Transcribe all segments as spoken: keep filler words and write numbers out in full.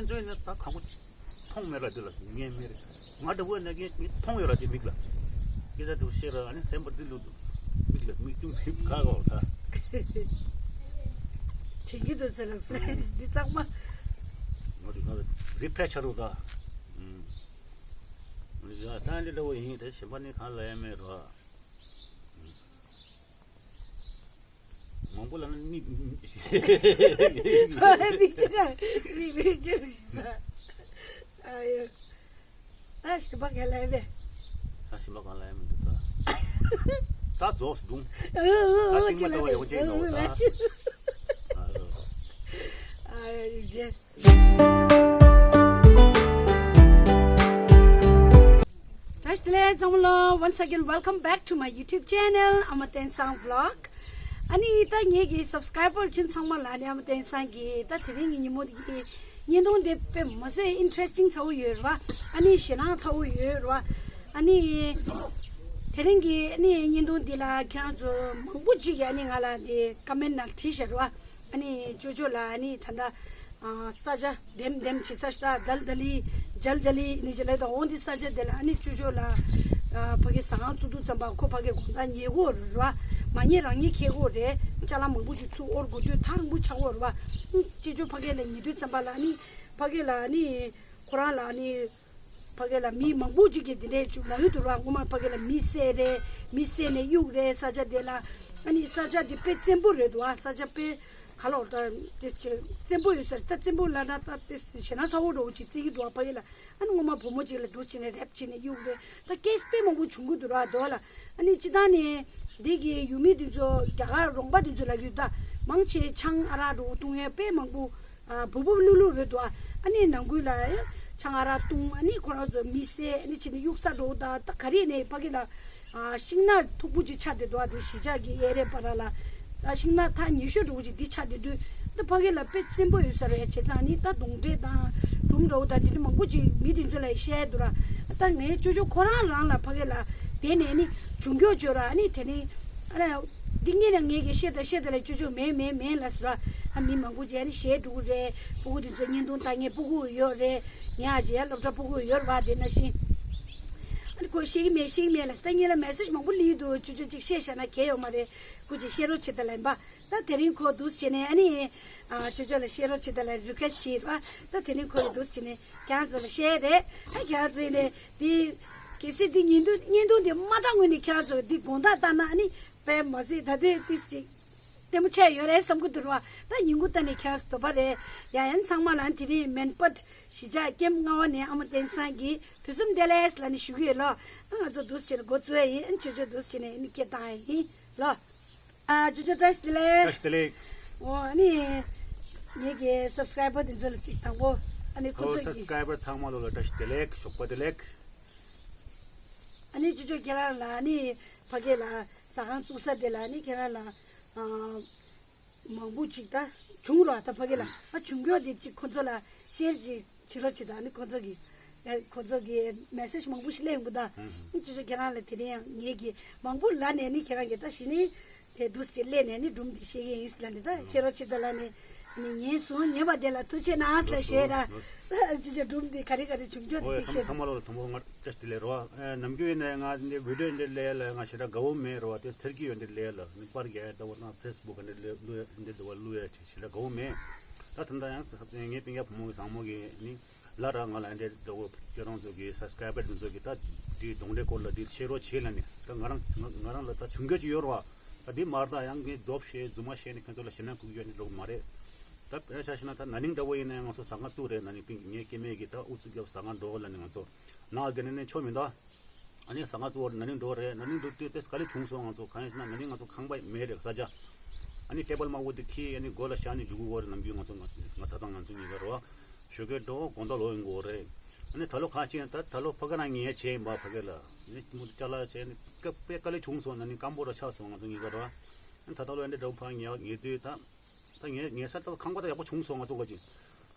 ཚོས་ནི་ད་གང་པོ་མཐོང་མེད་ལ་འདི་ལ་ངས་མེད་རེད། ང་འདྲ་བོ་ནས་ངས་ངས་མཐོང་ཡོད་ལ་དེ་མིག་ལ། སྐད་ཆ་དེ་བཤད་ར་ཨ་ནི་སེམས་པ་འདི་ལུ་འདུག་མིག་ལ་མིག་ཏུ་མིག་ག་ག་བ་ད། དྲན་གྱི་འདུག་ཟེར་ལ་ཕི་ལེ་ཤི་འདི་གཙང་མ། ང་དེ་ང་རི་ཕེ་ཆ་རུ་ད། ཨུམ། ད་འདི་འདྲ་བོ་ཡིན་དེ་གཞན་པ་ནི་གང་ལ་ཡ་མེད་ར། མང་པོ་ལ་ནི་མིག་མིག་ཆུ་ག་མིག་མིག་ཆུ་ཟ། ཨ་ཡོ། ད་ཞིམ་པ་ག་ལ་བས། ད་ཞིམ་པ་ག་ལ་ཡ་མི་འདུག་ད། ད་རྫོགས་སུ་འདུག་ད་ཏིང་མ་ལྟ་བ་ཡོང་ཅེས་འདུག་ད། ཨ་ཡོ་ཡིན་ཅེ། བཀྲ་ཤིས་བདེ་ལེགས་ཚང་མ་ལོ། Once again, welcome back to my YouTube channel, Ama Tensang Vlog. ཨ་ནི་ད་ངེད་ཀྱི་སབ་སི་ཀ་རའི་བར་ཁྱིམ་ཚང་མ་ལ་ནི་ཨ་མ་བསྟན་སང་གི་ད་དེ་རིང་གི་ཉིན་མོ་འདི་གི་བརྙན་ཐུང་འདི་དཔེ་མ་སྲིད་ཨིན་ཊེ་རེ་སི་ཊིང་ཚ་བོ་ཡོད་རེད་བ། ཨ་ནི་ཞེད་སྣང་ཚ་བོ་ཡོད་རེད་བ། ཨ་ནི་དེ་རིང་གི་ཨ་ནི་བརྙན་ཐུང་འདི་ལ་ཁྱེད་རང་ཚོ་མང་པོ་ཅིག་གིས་ཨ་ནི་ང་ལ་འདི་ཀོ་མེན་ཊི་ནང་བྲིས་ཤག་རེད་བ། ཨ་ནི་ཅོ་ཅོ་ལ་ཨ་ནི་ད་ལྟ་ཨ་ས་ཆ་འདེམ་འདེམ་བྱེད་ས་ཞིག་ད་དལ་དལ་ལི་འཇལ་འཇལ་ལི་ནི་ཅི་ལས་དང་འོང་འདི་ས་ཆ་དེ་ལ་ཨ་ནི་ཅོ་ཅོ་ལ་ཨ་ཕ་གི་ཟ་ཁང་བཙུགས་དུས་ཙམ་པ་ཁོ་ཕ་གི་དགོང་དག་ཉལ་གོ་རེད་བ། མ་ཉལ་རང་ཉལ་ཁེལ་གོ་རེད། ཅ་ལག་མང་པོ་ཅིག་ཚུར་དབོར་དགོས་དུས་ཐག་རིང་པོ་ཆགས་གོ་རེད་བ། ཅོ་ཅོ་ཕ་གི་ལ་ཉལ་དུས་ཙམ་པ་ལ་ཨ་ནི་ཕ་གི་ལ་ཨ་ནི་ཁོ་རང་ལ་ཨ་ནི། ཕ་གི་ལ་མི་མང་པོ་ཅིག་གིས་དེ་འདྲའི་ཅིག་ལབ་ཡོད་འདུག་ར། སྔོན་མ་ཕ་གི་ལ་མི་བསད་རེད། མི་བསད་ནས་གཡུག་རེད་ས་ཆ་དེ་ལ། ཨ་ནི་ས་ཆ་དེ་དཔེ་བཙན་པོ་རེད་འདུག་ཨ། ས་ཆ་དཔེ་ག་ལོག་ད་དེ་ཅིག་བཙན་པོ་ཡོད་ས་རེད། ད་བཙན་པོ་ལབ་ན་ད་དེ་ཞེད་སྣང་ཚ་བོ་འདྲ་བོ་ཅིག་བརྩི་གི་འདུག་ཨ། ཕ་གི་ལ་ཨ་ནི་སྔོན་མ་བུ་མོ་ཅིག་ལ་འདུག་བྱས་ནས་རེབ་བྱས་ནས་གཡུག་རེད། ད་ཀེ་སི་དཔེ་མང་པོ་བྱུང་གི་འདུག་ར་འདུག་ལ། ཨ་ནི་སྤྱི་བཏང་ནས་འདི་གི་ཡུལ་མི་དེ་ཚོ་རྒྱ་གར་རོང་པ་དེ་ཚོ་ལ་ཡོད་ད། མང་ཆེ་ཆང་ཨ་རག་འདྲ་བོ་བཏུང་ཡས་དཔེ་མང་པོ། ཨ་སྦུབ་སྦུབ་ལུག་ལུག་རེད་འདུག་ཨ། ཨ་ནི་ནང་ཁུལ་ལ་ཆང་ཨ་རག་བཏུང་ཨ་ནི་ཁོ་རང་ཚོ་མི་བསད་ཨ་ནི་བྱས་ནས་གཡུག་ས་འགྲོ་ད། ད་ག་རེ་ནས་ཕ་གི་ལ་ཨ་ཤིང་ནགས་མཐུག་པོ་ཅིག་ཆགས་བསྡད་འདུག་ཨ། དེ་གཞིས་ཆགས་ཀྱི་ཨེ་རེ་པ་ར་ལ་ཨ་ཤིང་ནགས་ཐག་ཉེ་ཤོས་འདྲ་བོ་ཅིག་འདི་ཆགས་བསྡད་དུས་ད་ཕ་གི་ལ་དཔེ་བཙན་པོ་ཡོད་ས་རེད། བྱས་ཙང་ནི་ད་གདོན་འདྲེ་དང་སྒྲུང་འདྲ་བོ་དང་དེ་འདྲ་མང་པོ་ཅིག་མི་དེ་ཚོ་ལ་བཤད་འདུག་ར། ད་ངའི་ཅོ་ཅོ་ཁོ་རང་རང་ལ་ཕ་གི་ལ་དེ་ནས་ནི་བྱུང་ཁྱོ་ཅོ་ར་ཨ་ནི་དེ་ནི། ཨ་ལ། འདི་ངས་ནས་ངས་ཀྱི་བཤད་ད་བཤད་ད་ལ་ཅོ་ཅོ་མེད་མེད་མེད་ལ་ཟེར་བ། ཨ་མི་མང་པོ་བྱས་ནས་གཞས་འབྲུག་རེད། སྤུ་གུ་དེ་ཚོ་བརྙན་ཐུང་ལྟ་མཁན་སྤུ་གུ་ཡོད་རེད། ངས་ཨ་ཅེ་ཡ་སློབ་གྲྭ་སྤུ་གུ་ཡོད་རེད་བ། དེ་ན་བཞིན། ཨ་ནི་ཁོ་ཤེས་ཀྱི་མེད་ཤེས་ཀྱི་མེད་ལ་ཟེར་ད་ངས་ལ་མེ་སེ་ཇི་མང་པོ་སླེབས་འདུག་ཅོ་ཅོ་ཅིག་བཤད་བཞག་ན་གལ་ཡོད་མ་རེད། སྐུ་མཁྱེན་བཤད་རོགས་བྱེད་ད་ལ་ཡིན་པ། ད་དེ་རིང་ཁོ་འདུག་བྱས་ནས་ཨ་ནི། ཨ་ཅོ་ཅོ་ལ་བཤད་རོགས་བྱེད་ད་ལ་རི་ཀུ་ཨེ་སི་བྱེད་རོགས། ད་དེ་རིང་ཁོ་ལ་འདུག་བྱས་ནས་ཁྱེད་རང་ཚོ་ལ་བཤད་རེད། ཨ་ཁྱེད་རང་ཚོ་ཡིན་ནས་དེ། གལ་སྲིད་འདི་བརྙན་ཐུང་བརྙན་ཐུང་འདི་མ་བཏང་སྔོན་ནས་ཁྱེད་རང་ཚོ་འདི་དགོང་དག་བཏང་ན་ཨ་ནི་དཔེ་མ་སྲིད་ད་ལྟའི་ཏིས་ཅིག་ལྟད་མོ་ཆེ་ཡོད་རེད་བསམ་གི་འདུག་ར། ད་ཉིན་གུང་ལྟ་ནས་ཁྱེད་རང་ཚོ་དོ་པ་རེད། ཡ་ཡན་ཚང་མ་ལ་དེ་རིང་མེན་པད་གཞིས་ཆགས་ཀེམ་ལྔ་བ་ནས་ཨ་མ་བསྟན་སང་གིས་དུས་གསུམ་བདེ་ལེགས་ལ་ནི་ཞུ་གི་ཡོད་ལོ། ཨ་ང་ཚོ་འདུག་སེ་བྱས་ནས་འགོ་བཙུགས་ཡ་ཡིན། ཨ་ནི་ཅོ་ཅོ་འདུག་སེ་བྱས་ནས་ཨ་ནི་སྐད་བཏང་ཡ་ཡིན་ལོ། ཨ་ཅོ་ཅོ་བཀྲ་ཤིས་བདེ་ལེགས། བཀྲ་ཤིས་བདེ་ལེགས། འོ་ཨ་ནི་ངེད་ཀྱི་སབ་སི་ཀ་རའི་བར་དེ་ཚོ་ལ་ཅིག་དང་པོ་ཨ་ནི་ཁོ་ཨོ་ཚོ་སབ་སི་ཀ་རའི་བར་ཚང་མ་ལོ་ལ་བཀྲ་ཤིས་བདེ་ལེགས། ཞོགས་པ་བདེ་ལེགས། ཨ་ནི་ཅོ་ཅོ་ཁྱེད་རང་ལ་ཨ་ནི་ཕ་གི་ལ་ཟ་ཁང་བཙུགས་ས་དེ་ལ་ཨ་ནི་ཁྱེད་རང་ལ་ཨ་མང་པོ་ཅིག་ད་བྱུང་རོགས། ད་ཕ་གི་ལ་ཨ་བྱུང་མགྱོགས་དེ་ཅིག་ཁོ་ཚོ་ལ་ཤེར་ཅིག་བྱེད་རོགས་བྱེད་ད། ཨ་ནི་ཁོ་ཚོ་གི་ཨ་ཁོ་ཚོ་གི་མེ་སེ་ཇི་མང་པོ་ཞིག་སླེབས་ཡོང་གི་ད། ཨ་ཅོ་ཅོ་ཁྱེད་རང་ལ་དེ་རིང་ཡང་ངེད་ཀྱི་མང་པོ་ལ་ནས་ཨ་ནི་ཁྱེད་རང་གི་ད་གཞི་ནས་དེ་འདུག་སེ་ལས་ནས་ནི་སྒྲུང་འདི་བཤད་ཀྱི་ཡིན་ལ་ནི་ད་བཤད་རོགས་བྱེད་ད་ལ་ནི་ནི་ཉན་སོང་། ཉན་པ་དེ་ལ་ཐུགས་རྗེ་གནང་ལ་བཤད་ད། ཅི་ཅི་སྒྲུང་འདི་ག་རེ་ག་རེ་བྱུང་ཁྱོད་འདི་ཨོ་ཡ་ཅིག་ཚང་མ་བཤད་ཚང་མ་ལོ་ལ་ཚང་མ་ལོ་ང་བཀྲ་ཤིས་བདེ་ལེགས་རོ། ཨ་ནམ་རྒྱུན་ཡིན་ནའི་ང་འདི་བི་ཌིའོ་འདི་ལས་ལ་ང་ཞེ་དྲག་དགའ་བོ་མེད་རོ། དེ་ཟེར་གྱི་ཡོད་འདི་ལས་ལ་ནི་པར་རྒྱག་ཡ་ལྟ་བུ་དང་ཕེ་སི་བུག་འདི་ལས་བླུག་ཡ་འདི་འདི་བ་བླུག་ཡ་ཅིག་ཞེ་དྲག་དགའ་བོ་མེད། ད་ད་ལྟ་ཡང་ངའི་སྤུན་ཀྱག་བུ་མོ་གི་བཟང་མོ་གི་ནི། ལ་ར་ང་ལ་འདྲེ་འདྲ་བོ་ཁྱོད་རང་ཚོ་གི་སབ་སི་ཀ་རའི་བར་ཚོ་གི་ད་དེའི་གདོང་འདྲེ་སྐོར་ལ་དེ་བཤད་རོགས་བྱེད་ལ་ནི་ད་ང་རང་ང་ང་རང་ལ་ད་བྱུང་རྒྱུ་ཅིག་ཡོད་ར་བ། ད་དེ་མར་ད་ཡང་ངས་རྡོབ་བཤད་རྫུན་མ་བཤད་ནི་ཁྱོད་ཚོ་ལ་ཞེད་སྣང་ཁུག་ཡོད་ནི་འགྲོ་གི་མ་རེད། ད་དཔེར་ཆ་བཞག་ན་ད་ན་ནིང་འདྲ་བོ་ཡིན་ན་ཡང་ང་ཚོ་ཟ་ཁང་བཙུགས་རེད། ན་ནིང་པིང་ངའི་སྐྱེ་དམན་གི་ད་ཨུ་ཚུགས་རྒྱབ་ཟ་ཁང་འགྲོ་ལ་ནི་ང་ཚོ་ནག་དེ་ནས་ནས་ཆོ་མི་འདུག་ཨ་ནི་ཟ་ཁང་བཙུགས་རེད། ན་ནིང་འགྲོ་རེད། ན་ནིང་འགྲོ་དུས་དེ་ག་ལེ་བྱུང་སོང་། ང་ཚོ་གང་ཡིན་ཟེར་ན་ན་ནིང་ང་ཚོ་ཁང་པ་མེད་རེད། ས་ཆ་ཨ་ནི་ཊེ་བལ་དམར་པོ་དེ་ཁྱེར་ཨ་ནི་སྒོ་ལ་བཞག་ནས་འཇུག་གི་ཡོད་རེད། ནམ་རྒྱུན་ང་ཚོ་ང་ང་ཟ་ཁང་ང་ཚོ་གཉིས་ཀ་རེད་བ། ཞོགས་ཀས་འགྲོ་དགོང་དག་ལོག་ཡོང་དགོས་རེད། ཨ་ནི་ད་ལོ་གང་ཕྱིན་ད་ད་ལོ་ཕ་གི་རང་ཉལ་བྱས་ཡིན་པ། ཕ་གི་ལ་ནི་མུ་ཏི་ཅ་ལག་བྱས་ནི་ཀ་དཔེ་དཀའ་ལས་བྱུང་སོང་། ན་ནི་སྐམ་པོ་ར་ཆགས་སོང་ང་ཚོ་གཉིས་ཀ་ར། ཨ་ནི་ད་ད་ལོ་ཨ་འདྲ་འདྲ་བོ་ཕ་གི་ཉལ་ཉལ་དུས་ད་ད་ཉལ་ཉལ་ས་ད་ཁང་པ་ད་ཡག་པོ་བྱུང་སོང་ང་ཚོ་ག་ཅིག་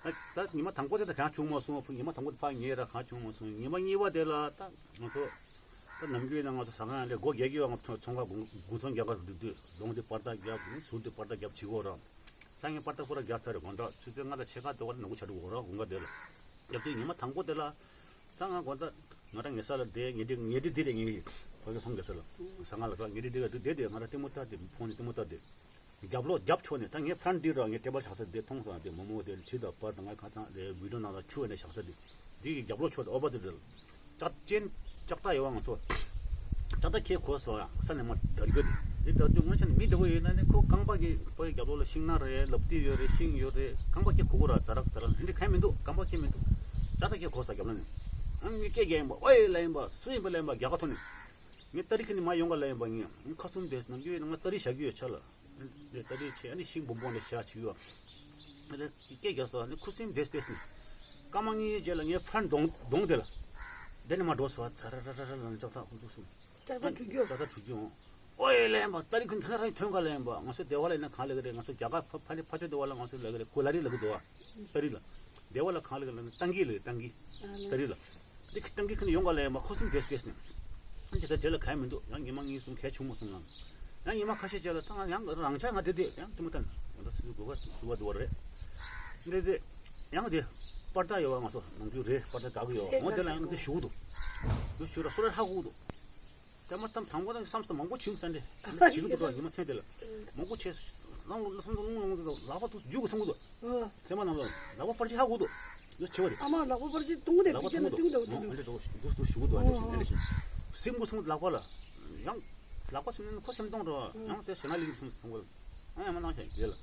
ད་ད་ཉི་མ་དང་པོ་དེ་ད་གང་བྱུང་མ་སོང་། ཉི་མ་དང་པོ་དེ་ཕ་གི་ཉལ་ར་གང་བྱུང་མ་སོང་། ཉི་མ་གཉིས་པ་དེ་ལ་ད་ང་ཚོ་ད་ནམ་རྒྱུན་ཡིན་ན་ང་ཚོ་ཟ་ཁང་ཡང་འདྲ་སྒོ་རྒྱག་གི་ཡོད། ང་ཚོ་ཚོང་ཁང་གུང་གུང་ཚང་རྒྱག་ག་འགྲོ་དུས་ལོང་དེ་པར་ད་རྒྱབ་ཟུར་དེ་པར་ད་རྒྱབ་བྱེད་དགོས་ར། ད་ངས་པར་ད་པུ་ར་རྒྱག་ཚར་རེད། དགོང་དག་ཆུ་ཚོད་ལྔ་དང་ཕྱེད་ཀ་དེ་བར་ནུ་གུ་ཆ་འགྲོ་གོ་ར་དགོང་ཁ་དེ་ལ། རྒྱབ་དུས་ཉི་མ་དང་པོ་དེ་ལ། ད་ང་དགོང་དག་ང་རང་ངེད་ས་ལ་བསྡད། ཉལ་ཁྲི་ཉལ་ཁྲི་འདི་རེད། ངེད་ཀྱི་བོད་ཀྱི་སོང་གེ་ས་ལ། ས་ང་ལ་ར་ཉལ་ཁྲི་འདི་ག་དུས་བསྡད་དེ་ང་རང་ལྟད་མོ་ལྟ་དེ་ཕོན་ནས་ལྟད་མོ་ལྟ་དེ། རྒྱབ་ལོགས་རྒྱབ་ཕྱོགས་ནས་ད་ངའི་ཕ་རན་འདི་ར་ངའི་ཊེ་བལ་བཞག་ས་དེ་མཐོང་སོང་། དེ་མོ་མོ་དེ་དྲི་དང་པར་དང་ང་གང་ཚང་དེ་བི་ཌིའོ་ནང་ལ་ཆུ་བ་ནས་བཞག་ས་དེ། འདི་གི་རྒྱབ་ལོགས་ཕྱོགས་དེ་ཨོ་པོ་ཟིཊ་རེད། ལྕགས་ཅན་ལྕགས་རྟ་ཡོད་བ་ང་ཚོ། ལྕགས་རྟ་ཁྱེད་གོ་སོང་ཡ། ས་ནས་མ་དར་གི་དེ། དེ་དར་དུས་སྔོན་ཆད་ནས་མི་འདྲ་བོ་ཡོད་ན་ནི་ཁོ་རྐང་པ་གི་པའི་རྒྱབ་ལོགས་ལ་ཤིང་ནགས་རེད། ལབ་ཏི་ཡོད་རེད། ཤིང་ཡོད་རེད། རྐང་པ་ཁྱེད་གོ་གོ་ར་ཛ་རག་ཛ་རག་འདི་འདྲ་གང་མི་འདུག་རྐང་པ་ཁྱེད་མི་འདུག་ལྕགས་རྟ་ཁྱེད་གོ་ས་རྒྱབ་ལ་ནས། ཨང་ངས་སྐད་རྒྱག་ཡིན་པ། ཨོའི་ལ་ཡིན་པ། སུ་ཡིན་པ་ལ་ཡིན་པ། རྒྱ་གར་ཐོག་ནས། ངས་ཏ་རིག་ཁི་ནས་མ་ཡོང་ག་ལ་ཡིན་པ། ངས་ཁ་སུམ་དེས་ནམ་རྒྱུན་ཡིན་ན་ང་ཏ་རིག་བཞག་གི་ཡོད་ཆ་ལ། ཏ་རིག་ཆེ་ཨ་ནི་ཤིང་སྦོམ་སྦོམ་ལ་བཞག་བྱེད་ཡོད། སྐད་རྒྱག་སོང་། ཨ་ནི་ཁུ་སིམ་དེས་དེས་ནས། སྐར་མ་གཉིས་རྗེས་ལ་ངའི་ཕ་རན་གདོང་གདོང་དེ་ལ། དེ་ནས་མ་འགྲོ་སོང་། ཚ་ར་ར་ར་ར་ལ་ནི་ལྕགས་ཐག་ཁོང་ཚོ་སོང་། ལྕགས་ཐག་འཁྲུད་རྒྱུ། ལྕགས་ཐག་འཁྲུད་རྒྱུ་འོང་། ཨོ་ཡེ་ལ་ཡིན་པ། ཏ་རིག་ཁི་ཐ་ན་རང་ཐོན་ག་ལ་ཡིན་པ། ང་ཚོ་སྡེ་བ་ལ་ཡིན་ན་གང་ལས་ཀ་རེད། ང་ཚོ་རྒྱ་གར་ཕ་ཕ་ཕ་ཕ་ཕྱོགས་སྡེ་བ་ལ་ང་ཚོ་ལས་ཀ་རེད། གོ་ལ་རི་ལ་གི་འདུག་བ། ཏ་རིག་ལ། སྡེ་བ་ལ་གང་ལ་ག་ལ་ནི་ཏང་གི་ལ་ཏང་གི། ཏ་རི་ལ། འདི་ཏང་གི་ཁ་ནས་ཡོང་ག་ལ་ཡ་མ་ཁོ་སིམ་དེས་དེས་ནས། ཨ་ཅེ་ད་རྗེས་ལ་ག་ཡ་མི་འདུག་ཡང་ཉི་མ་གཉིས་གསུམ་གས་བྱུང་མ་སོང་ང་། ཡང་ཉི་མ་ཁ་ཤས་རྗེས་ལ་ད་ང་ཡང་རང་ཆ་ང་དེ་དེ་ཡང་དེ་མོ་ད་ནི་ང་ད་སུ་དགོས་པ་སུ་བ་དུ་བ་རེད། འདི་དེ། ཡང་དེ། པར་ད་ཡོད་བ་ང་ཚོ་ནང་ཁུལ་རེད། པར་ད་དག་གི་ཡོད་བ་འོ་དེ་ལ་ཡང་དེ་ཞུ་གི་འདུག་འདི་ཞུ་ར་སོ་ར་ཧ་གོ་གི་འདུག་དེ་མ་ཐམ་དང་པོ་དང་བསམ་སྟངས་མང་པོ་བྱུང་ས་འདི། ཨ་ནི་བྱེད་ཀྱི་འདུག་ཉི་མ་མཚན་དེ་ལ། མང་པོ་བྱས། བསམ་བློ་བསམ་བློ་རླུང་རླུང་རླུང་ལག་པ་དུ་རྒྱུག་གི་སོང་གི་འདུག་ཨ། སེམས་པ་ནང་ལ་ལག་པ་པར་ཅིག་ཧ་གོ་འདུག་འདི་ཆེ་བ་རེད། ཨ་མ་ལག་པ་པར་ཅིག་བཏུང་གི་འདུག་ལག་པ་བཏུང་གི་འདུག་ཨ་འདི་འདུག་འདུག་འདུག་ཞུ་གི་འདུག་ཨ་ནི་ཞུ། སེམས་གོ་སོང་ལག་པ་ལ། ཡང་། ལག་པ་སེམས་ནི་ཁོ་སེམས་གཏོང་རོགས། ཡང་དེ་ཞེ་ན་ལིང་སོང་སོང་གི། ཨ་ཡང་མ་ནང་བཞིན་དེ་ལ།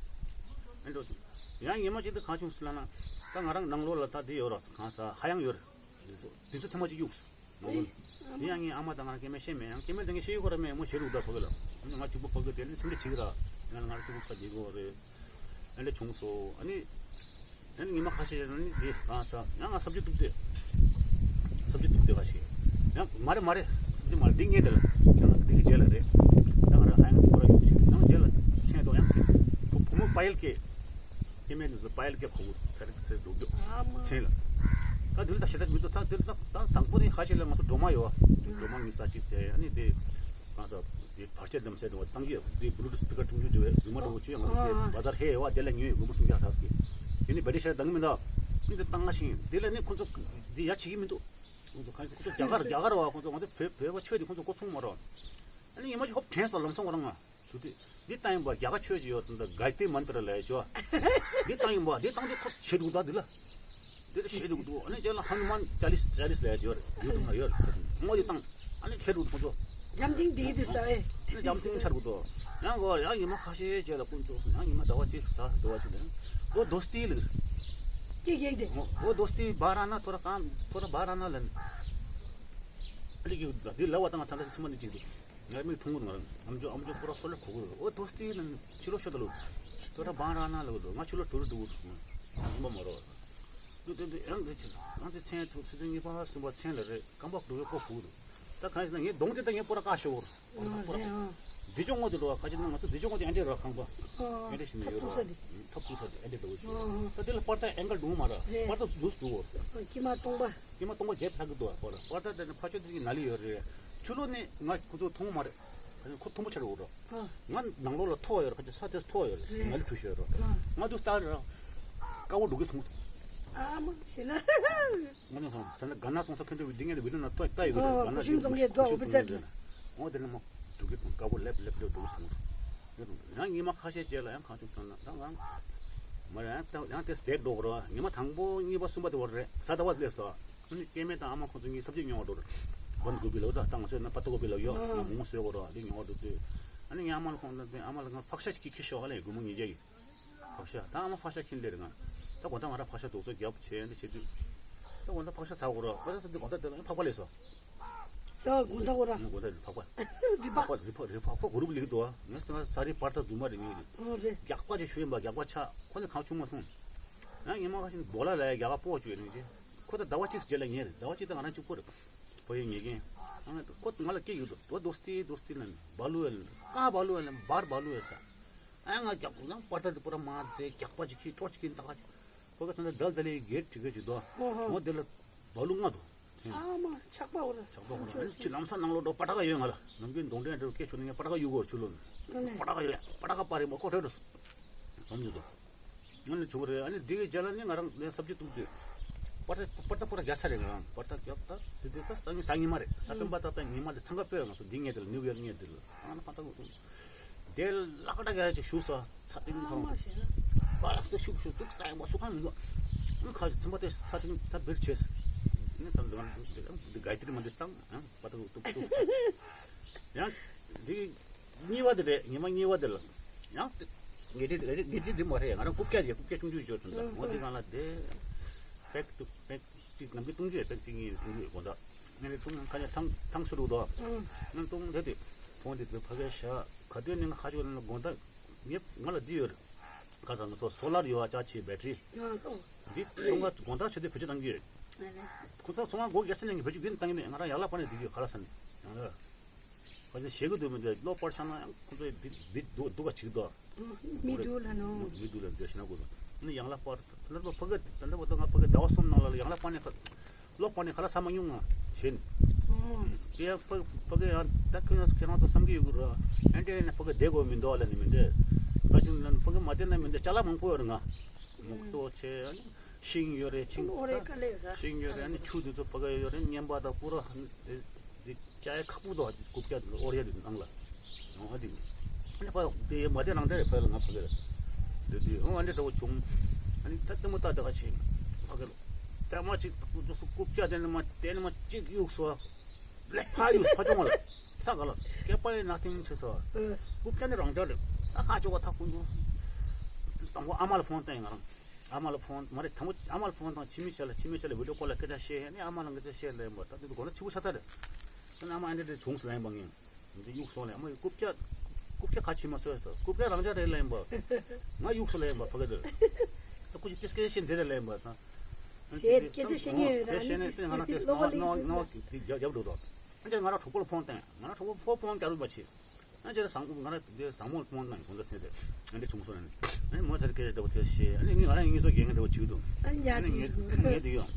ཨ་འགྲོ་ཅིག་ཡང་ཉི་མ་གཅིག་དུ་གང་བྱུང་སི་ལ་ན། ད་ང་རང་ནང་ལོགས་ལ་ད་འདི་ཡོད་ར་གང་ས་ཧ་ཡང་ཡོད་ར། དེ་ཚོ་དེ་ཚོ་ཐེངས་མ་གཅིག་གཡུགས། ནོར་བུ། དེ་ཡང་ངའི་ཨ་མ་དང་ང་རང་སྐྱེ་དམན་ཤེས་མེད། ཡང་སྐྱེ་དམན་དེ་ངས་ཤེས་ཡོད་ཁོ་ར་མེད། མོ་ཞེ་རུ་འདྲ་ཕོ་གི་ལ། ང་གཅིག་པུ་ཕོ་གི་དེ་ལ་སེམས་ཁྲལ་བྱེད་གི་ར། ང་ང་གཅིག་པུ་ཕོ་གི་གོ་རེད། ཨ་འདྲ་བྱུང་སོ། ཨ་ནི། ཨ་ནི་ཉི་མ་ཁ་ཤས་ཨ་ནི་དེ་གང་ས་ཡང་ང་སབ་ཇི་བཏུབ་དེ། སབ་ཇི་བཏུབ་དེ་ཁ་ཤས། ཡང་མ་རེད་མ་རེད། འདི་མ་རེད། འདི་ངས་དེ་ལ། ཡང་འདི་གི་རྗེས་ལ་རེད། ད་ང་རང་ཧ་ཡང་ཁོ་ར་ཡོང་ཅིག་ཡང་རྗེས་ལ་མཚན་ཐོག་ཡང་། བུ་བུ་མོ་པ་ཡལ་སྐྱེས། སྐྱེ་དམན་དེ་ཚོ་པ་ཡལ་སྐྱེས་གོ་བོ་ཚེ་རིང་ཚེ་འགྲོ་རྒྱུ། ཨ་མ། མཚན་ལ། ད་དེ་ལ་ད་ཞེ་དྲག་མི་འདུག་ད་དེ་ལ་ད་ད་དང་པོ་ནས་ཁ་ཤས་ལ་ང་ཚོ་སྒྲོལ་མ་ཡོད། སྒྲོལ་མ་ཉི་ཤུ་རྩ་གཅིག་བྱས། ཨ་ནི་དེ། གང་ས། དེ་བར་ཆད་དམ་སེལ་དུ་བཏང་གི་ཡོད། དེ་Bluetooth speaker ཁྲུང་ཆུང་འདྲ་བའི་རྫུན་མ་འདྲ་བོ་ཆུ་ཡང་ང་ཚོ་དེ་བ་ཟར་ཧེ་ཡོད་བ། དེ་ལ་ཉོས་ཡོད། སྒོར་མོ་སུམ་བརྒྱ་ལྷག་ཙམ་གྱིས། དེ་ནི་བེ་ཏི་རི་ཤར་འདང་གི་མི་འདུག་ཨ་ནི་དེ་བཏང་ང་ཤིང་དེ་ལ་ནི་ཁོ་ཚོ་དེ་ཡ་བྱེད་ཀྱི་མི་འདུག་ཁོ་ཚོ་གང་ཁོ་ཚོ་རྒྱ་གར་རྒྱ་གར་བ་ཁོ་ཚོ་ང་ཚོ་བོད་བོད་པ་ཆོས་དེ་ཁོ་ཚོ་གོ་ཚོང་མ་རོགས། ཨ་ནི་ཉི་མ་ཅིག་ཧོབ་དྲན་སོང་ལམ་སང་ཁོ་རང་ང་། དུ་དེ། འདི་བཏང་ཡིན་པ་རྒྱ་གར་ཆོས་ཅིག་ཡོད་ད་ག་ཡ་ཏི་མན་ཏྲ་ལབ་ཡ་ཅོ། འདི་བཏང་ཡིན་པ་འདི་བཏང་དུས་ཁོ་བྱེད་འདུག་ད་འདི་ལ། འདི་ལ་བྱེད་འདུག་འདུག་ཨ་ནི་རྗེས་ལ་ཧ་ནུ་མན་ཅ་ལིས་ཅ་ལིས་ལབ་ཡ་ཅིག་ཡོད་རེད། ཡུ་ཊུབ་ན་ཡོད་རེད། ངོ་འདི་བཏང་། ཨ་ནི་ཁྱེར་འདུག་ཁོ་ཚོ། འཇམ་ཐིང་འདི་དུ་ཟ་ཨེ། ཨ་ནི་འཇམ་ཐིང་ཆར་འདུག་ཡང་གོ་ཡང་ཉི་མ་ཁ་ཤས་རྗེས་ལ་ཀུན་རྫོགས་སོང་། ཡང་ཉི་མ་ཟླ་བ་གཅིག་ཟ་ཟླ་བ་གཅིག་ལ། འོ་དོ་སྟི་ལ། ཀྱེ་ཀྱེ་དེ། འོ་དོ་སྟི་བ་ར་ན་ཐོ་ར་གང་ཐོ་ར་བ་ར་ན་ལ། ཨ་ནི་ཀྱེ་འདི་ལ་བ་དང་ཐ་ན་ཚི་མ་ནི་ཅིག་འདུག་ང་མིག་མཐོང་གི་འདུག་ང་རང་ཨམ་ཅོག་ཨམ་ཅོག་ཁོ་ར་སོ་ལེ་གོ་གི་འདུག་འོ་དོ་སྟི་ནང་ཕྱི་ལོགས་ཤོད་ད་ལོ། དོ་ར་བང་ར་ན་ལ་གི་འདུག་ང་ཕྱི་ལོགས་དོ་རུ་འདུག་གི་འདུག་ང་མ་རོ། འདུག་འདུག་འདུག་ཡང་འདི་ཕྱིར་ང་འདི་མཚན་ཐུག་ཚུལ་ཚུལ་གཉིས་པ་གསུམ་པ་མཚན་ལ་རེད། རྐང་པ་འདུག་གི་ཀོ་གོ་གི་འདུག་ད་གང་ཞིག་ན་ངའི་གདོང་དེ་ད་ངའི་པོ་ར་ཀ་ཤོར། ཨ་རེད་ཨ། འདི་ཅོག་ངོ་དེ་འགྲོ་བ་ཁ་ཅིག་ན་ང་ཚོ་འདི་ཅོག་ངོ་དེ་ཨ་འདྲས་རོ་ཁང་པ། ཨ་ཨ་ཨ་འདྲས་ཞིག་ནས་ཡོད་རོ། ཐབ་ཐུག་ས་དེ། ཐབ་ཐུག་ས་དེ་ཨ་འདྲས་འདྲ་བོ་ཞིག་ཨ་ཨ། ད་དེ་ལ་པར་ད་ཨེང་གལ་འདུག་མ་ར། རེད། པར་ད་འདུག་འདུག་གོ། ཨ་ཀྱེ་མ་སྟོང་པ། ཀྱེ་མ་སྟོང་པ་བརྒྱད་ལྷག་གི་འདུག་ཨ་པར། པར་ད་དེ་ནི་ཕ་ཆོས་དེ་ཅིག་ན་ལི་ཡོད་རེད། ཆུ་ལོག་ནས་ང་ཁོ་ཚོ་མཐོང་མ་རེད། ཁོ་མཐོང་པོ་ཆ་རེད་འོ་ར། ཨ། ང་ནང་ལོགས་ལ་ཐོག་ཡོད་ར། ཁ་ཆེ་ས་དེ་ཐོག་ཡོད་ར། རེད། ང་ལི་ཁྲུ་ཤོད་ར། ཨ། ང་དུ་སྟ་ར། དཀར་པོ་འགྲོ་གི་མཐོང་། ཨ་མ་ཤེས་ན། ང་ནི་ཧང་ད་ནི་ག་ན་ཚོང་ས་ཁེ་འདྲ་བི་འདི་ངས་བི་ལི་ན་ཏོ་ལྟ་ཡོད་གི་ར། ཨ་ག་ན་ཁུ་ཤིང་ཙམ་གྱི་རྡོ་འུ་པི་ཙ་གི། འོ་དེ་ནི་མོ་འགྲོ་གི་མཐོང་། དཀར་པོ་ལེབ་ལེབ་ལེབ་འགྲོ་གི་མཐོང་། ཡང་ཉི་མ་ཁ་ཤས་རྗེས་ལ་ཡང་གང་བྱུང་ཐོན་ན་ད་ང་། མ་རེད་ཡང་ད་ཡང་དེ་བསྡད་འགྲོ་གི་ར། ཉི་མ་དང་པོ་གཉིས་པ་གསུམ་པ་དེ་བར་རེད། གཟའ་ཟླ་བ་སླེབས་སོ། ཨ་ནི་སྐྱེ་དམན་དང་ཨ་མ་ཁོང་ཚོ་གཉིས་ས་བཅད་ཉོ་བར་འགྲོ་རེད། བན་གོ་བི་ལ་ད་ད་ང་ཚོས་ན་པ་ཏ་གོ་བི་ལ་ཡོད། ང་མོ་མོ་བཟོས་གོ་ར་དེ་ཉོ་བར་འགྲོ་དུས། ཨ་ནི་ངའི་ཨ་མ་ལ་ཁོང་ཚོ་ཨ་མ་ལ་ང་ཕག་ཤ་ཅིག་ཁྱེར་ཤོག་ཨ་ལས་སྒོར་མོ་ཉིས་བརྒྱ་ཡིན། ཕག་ཤ་ད་ཨ་མ་ཕག་ཤ་ཁྱེར་སླེབས་རེད་ང་། ད་དགོང་དག་ང་རང་ཕག་ཤ་དུག་ཚོད་རྒྱབ་བྱས་འདི་བྱེད་དུས། ད་དགོང་དག་ཕག་ཤ་ཟ་གོ་ར། ཕག་ཤ་ཟ་དུས་དགོང་དག་དེ་ལ་ཕག་པ་སླེབས་སོ། ཟ་དགོང་དག་གོ་ར། དགོང་དག་ཕག་པ། རི་ཕག་པ་རི་ཕག་རི་ཕག་པ་གོ་རུབ་ལིག་དོ། ངས་ད་ས་རི་པར་ད་རྫུན་མ་རེད་ངས་རེད། ཨོ་རེད། རྒྱག་པ་ཅིག་ཞུ་ཡིན་པ་རྒྱག་པ་ཆ་ཁོ་ནི་གང་བྱུང་མ་སོང་། ཡང་ཉི་མ་ཁ་ཤས་སྦོ་ལ་ལ་ཡ་རྒྱག་པ་སྤོ་བཅུག་ཡོད་ནི་ཅི། ཁོ་ད་ཟླ་བ་གཅིག་རྗེས་ལ་ཉལ་རེད། ཟླ་བ་གཅིག་ད་ང་རང་གཅིག་པོ་རེད། བོད་ཡིག་ཉན་མཁན། ཨ་ཁོ་ང་ལ་སྐད་ཡོད་དོ། དོ་དོ་སྟེ་དོ་སྟེ་ལ་ནི་བ་ལུ་ཡ་ལ་ཀ་བ་ལུ་ཡ་ལ་བར་བ་ལུ་ཡ་ས། ཨ་ང་རྒྱག་ཁོ་ཡང་པར་ད་དེ་པུ་ར་མ་ཛེ་རྒྱག་པ་ཅིག་ཁྱི་ཏོར་ཅིག་གིན་ད་ཁ་ཅིག་ཁོ་ག་ད་ད་དལ་དལ་ལེ་གེ་ཊི་གེ་ཅིག་དོ། ཨོ་ཧོ། ངོ་དེ་ལ་བ་ལུ་ང་དོ། ཨ་མ་ཆག་པ་འོ་ར། ཆག་པ་འོ་ར། ཨ་ནི་ཅི་ལམ་སང་ནང་ལོགས་འགྲོ་པ་ཏ་ཀ་ཡོད་ང་ལ། ནམ་རྒྱུན་གདོང་འདྲེན་འདྲ་སྐད་ཆུ་ནི་ངས་པ་ཏ་ཀ་གཡུག་གོ་ཆུ་ལོ་ནི། ཨ་ནི། པ་ཏ་ཀ་ཡོད་ཡ། པ་ཏ་ཀ་པ་རེད་མོ་ཁོ་རེད་འགྲོ། བམ་ཉོ་དོ། ང་ལ་བྱུང་རེད། ཨ་ནི་འདི་གི་རྗེས་ལ་ནི་ང་རང་ནས་ས་བཅུ་གཏོང་རྒྱུ། པར་ཏ་པར་ཏ་པར་ཏ་རྒྱག་ས་རེད། ང་རང་པར་ཏ་རྒྱབ་ད་དེ་དུས་ད་སང་ཉིན་སང་ཉིན་མ་རེད། ས་སྤེན་པ་ད་པའི་ཉི་མ་དེ་འཚང་ཁ་སྤོས། ང་ཚོ་འདི་ངེས་དེ་ལ་ནིའུ་ཡོག་ངེས་དེ་ལ་ཨ་ན་པར་ཏ་གོ་དེ་ལ་ཀ་ད་རྒྱག་ཅིག་ཞུ་ས་ཚ་ཏིང་ཁོང་པར་ཏ་ཞུ་ཞུ་ཙུག་ད་ཡང་པ་སུ་ཁང་མི་འདུག་ཨ་ཁ་ཅིག་ཚིམ་པ་དེ་ཚ་ཏིང་ཚ་བིར་བྱས། ནི་ད་འདི་ག་ཡི་ཏི་རི་མ་འདི་བཏང་ཨ་པར་ཏ་གོ་ཏུག་ཏུག་ཡང་འདི། གཉིས་པ་དེ་རེད། ཉི་མ་གཉིས་པ་དེ་ལ་ཡང་དགེ་སྡིག་དགེ་སྡིག་དགེ་སྡིག་འདི་མ་རེད། ང་རང་རྐུབ་བཀྱག་རེད། རྐུབ་བཀྱག་ཆུང་ཆུང་ཡོད་དོན་དག་ངོ་དེ་གང་ལ་དེ་པེག་ཏུ་པེག་ཅིག་ནམ་གྱི་བཏུང་རྒྱུ་ཡོད། པེག་ཅིག་གཉིས་བཏུང་རྒྱུ་ཡོད་དགོན་བདག་ངས་ནི་བཏུང་ཁ་ཉ་ཐང་ཐང་སུ་རུ་དོ་ངས་བཏུང་དེ་དེ་ཕོན་དེ་དེ་ཕ་གའི་ཤ་ག་དུས་ནི་ང་ཁ་ཅིག་ལ་དགོན་བདག་ངས་ང་ལ་འདི་ཡོད་རེད། ག་ས་ང་ཚོ་སོ་ལར་ཡོད་ཨ་ཅག་ཆེ་བེ་ཏྲི་འདི་ཚོང་ཁང་དགོན་བདག་ཆེ་དེ་བེད་སྤྱོད་གཏང་གི་ཡོད། ཁོ་ཚོ་ཚོང་ཁང་སྒོ་རྒྱག་ས་ནས་ངས་བེད་སྤྱོད་གཏང་གི་མེད། ང་རང་ཡག་ལ་པ་ནས་འདི་གི་ག་ལ་ས་ནས་ཡང་ལ། ཁོ་ཚོས་ཞེད་གི་འདུག་མི་འདུག་གློག་པར་ཆགས་ན་ཡང་ཁོ་ཚོས་འདི་འདི་འདུག་འདུག་ག་བྱེད་ཀྱི་འདུག་མི་འདུག་ལ་ནོ། མི་འདུག་ལ་འདུག་ཞེ་ན་དགོས་ནི་ཡང་ལ་པར་ད་ལྟ་ཕ་གི་ད་ལྟ་བ་ད་ང་ཕ་གི་ཟླ་བ་གསུམ་ནང་ལ་ཡང་ལ་པར་ནས་ཁ་གློག་པར་ནས་ཁ་ལག་ཟ་མ་མྱོང་ང་ཞེ་ནི། དེ་ཡང་ཕ་ཕ་གི་ཡང་ད་ཁྱོད་རང་ཚོ་ཁྱེད་རང་ཚོ་བསམ་གི་ཡོད་གི་ར། ཨན་ཏེ་ནས་ཕ་གི་བསྡད་དགོས་མི་འདུག་ལ་ནི་མི་འདུག་ད་ཅིང་ལ་ཕ་གི་མ་བསྡད་ན་མི་འདུག་ཅ་ལག་མང་པོ་ཡོད་རེད་ང་། མོག་ཏོ་ཆེ་ཨ་ནི། ཤིང་ཡོད་རེད། ཤིང་ཨོ་རེད་ཀ་ལེ་ར། ཤིང་ཡོད་རེད། ཨ་ནི་ཆུ་དེ་ཚོ་ཕ་ག་ཡོད་རེད། ཉན་པ་དང་སྤུ་ར་འདི་སྐྱ་ཡ་ཁ་སྤུ་དང་རྐུབ་བཀྱག་དེ་ཨོ་རེད་ནང་ལ་ཨོ་དེ་ཨ་ནི་ཕ་དེ་མ་དེ་རང་དེ་རེད། ཕ་ལ་ང་ཕ་ག་རེད་དེ་དེ་ཨོ་ཨ་འདྲ་འདྲ་བོ་བྱུང་། ཨ་ནི་ད་ལྟད་མོ་ལྟ་དེ་ག་ཆེ་ཕ་ག་ལ་ལྟད་མོ་ཅིག་རྐུབ་བཀྱག་དེ་ནི་མ་དེ་ནི་མ་ཅིག་གཡུགས་སོ་ལེ་ཕ་གཡུགས་ཕ་ཅུང་བ་ལ་ས་ག་ལ་སྐད་པ་ཡི་ནག་ཐིང་ཆེ་སོ་རྐུབ་བཀྱག་ནི་རང་འདྲ་རེད། ད་ཁ་ཅོག་ག་ཐག་ཀུན་འདུག་དང་པོ་ཨ་མ་ལ་ཕོན་བཏང་ཡིན་ང་རང་། ཨ་མ་ལ་ཕོན་མ་རེད། དང་པོ་ཨ་མ་ལ་ཕོན་དང་འཆི་མེད་ཆ་ལ་འཆི་མེད་ཆ་ལ་བི་ཌིའོ་ཀོལ་ལ་སྐད་ཆ་བཤད་ནས་ཨ་མ་ལ་ངས་ཆ་བཤད་ལ་ཡིན་པ་ད་དེ་དགོང་ན་ཆི་བོ་ཆ་ཚ་རེད། ཨ་མ་ཨ་འདྲ་འདྲ་བྱུང་སོང་ལ་ཡིན་པ་ངས་འདི་གཡུག་སོང་ལ་ཨ་མ་ཡི་རྐུབ་བཀྱག་རྐུབ་བཀྱག་ག་ཕྱིན་མ་སོས་སོ་རྐུབ་བཀྱག་རང་ཅག་རེད་ལ་ཡིན་པ་ང་གཡུག་སོང་ལ་ཡིན་པ་ཕ་གི་དེ་ད་ཁོ་ཅི་ཏེ་སྐད་ཆ་བཤད་འདི་རེད་ལ་ཡིན་པ་ད་ཞེས་སྐད་ཆ་བཤད་ངེས་ཡོད་ར་ཨ་ནི་ཏེ་ང་རང་ཏེ་ནོ་ནོ་ནོ་ཏེ་རྒྱབ་རྒྱབ་འགྲོ་དོ་ཨ་ནི་ང་རང་གྲོགས་པོ་ལ་ཕོན་བཏང་ང་རང་གྲོགས་པོ་ཕོན་ཕོན་རྒྱག་རུ་མ་ཆེ། ཨ་ཅེ་ལ་བཟང་ང་རང་དེ་བཟང་མོ་སྤོང་དང་གོང་ས་སེ་དེ་ཨ་འདྲ་བྱུང་སོང་ཨ་ནི་མོ་ཚར་སྐད་ཆ་འདྲ་བོ་དེ་བཤད་ཨ་ནི་ངས་ང་རང་ཡིན་སོ་རྒྱལ་ངན་འདྲ་བོ་བྱེད་དུ་ཨ་ནི་ངས་ངས་དེ་ཡོང་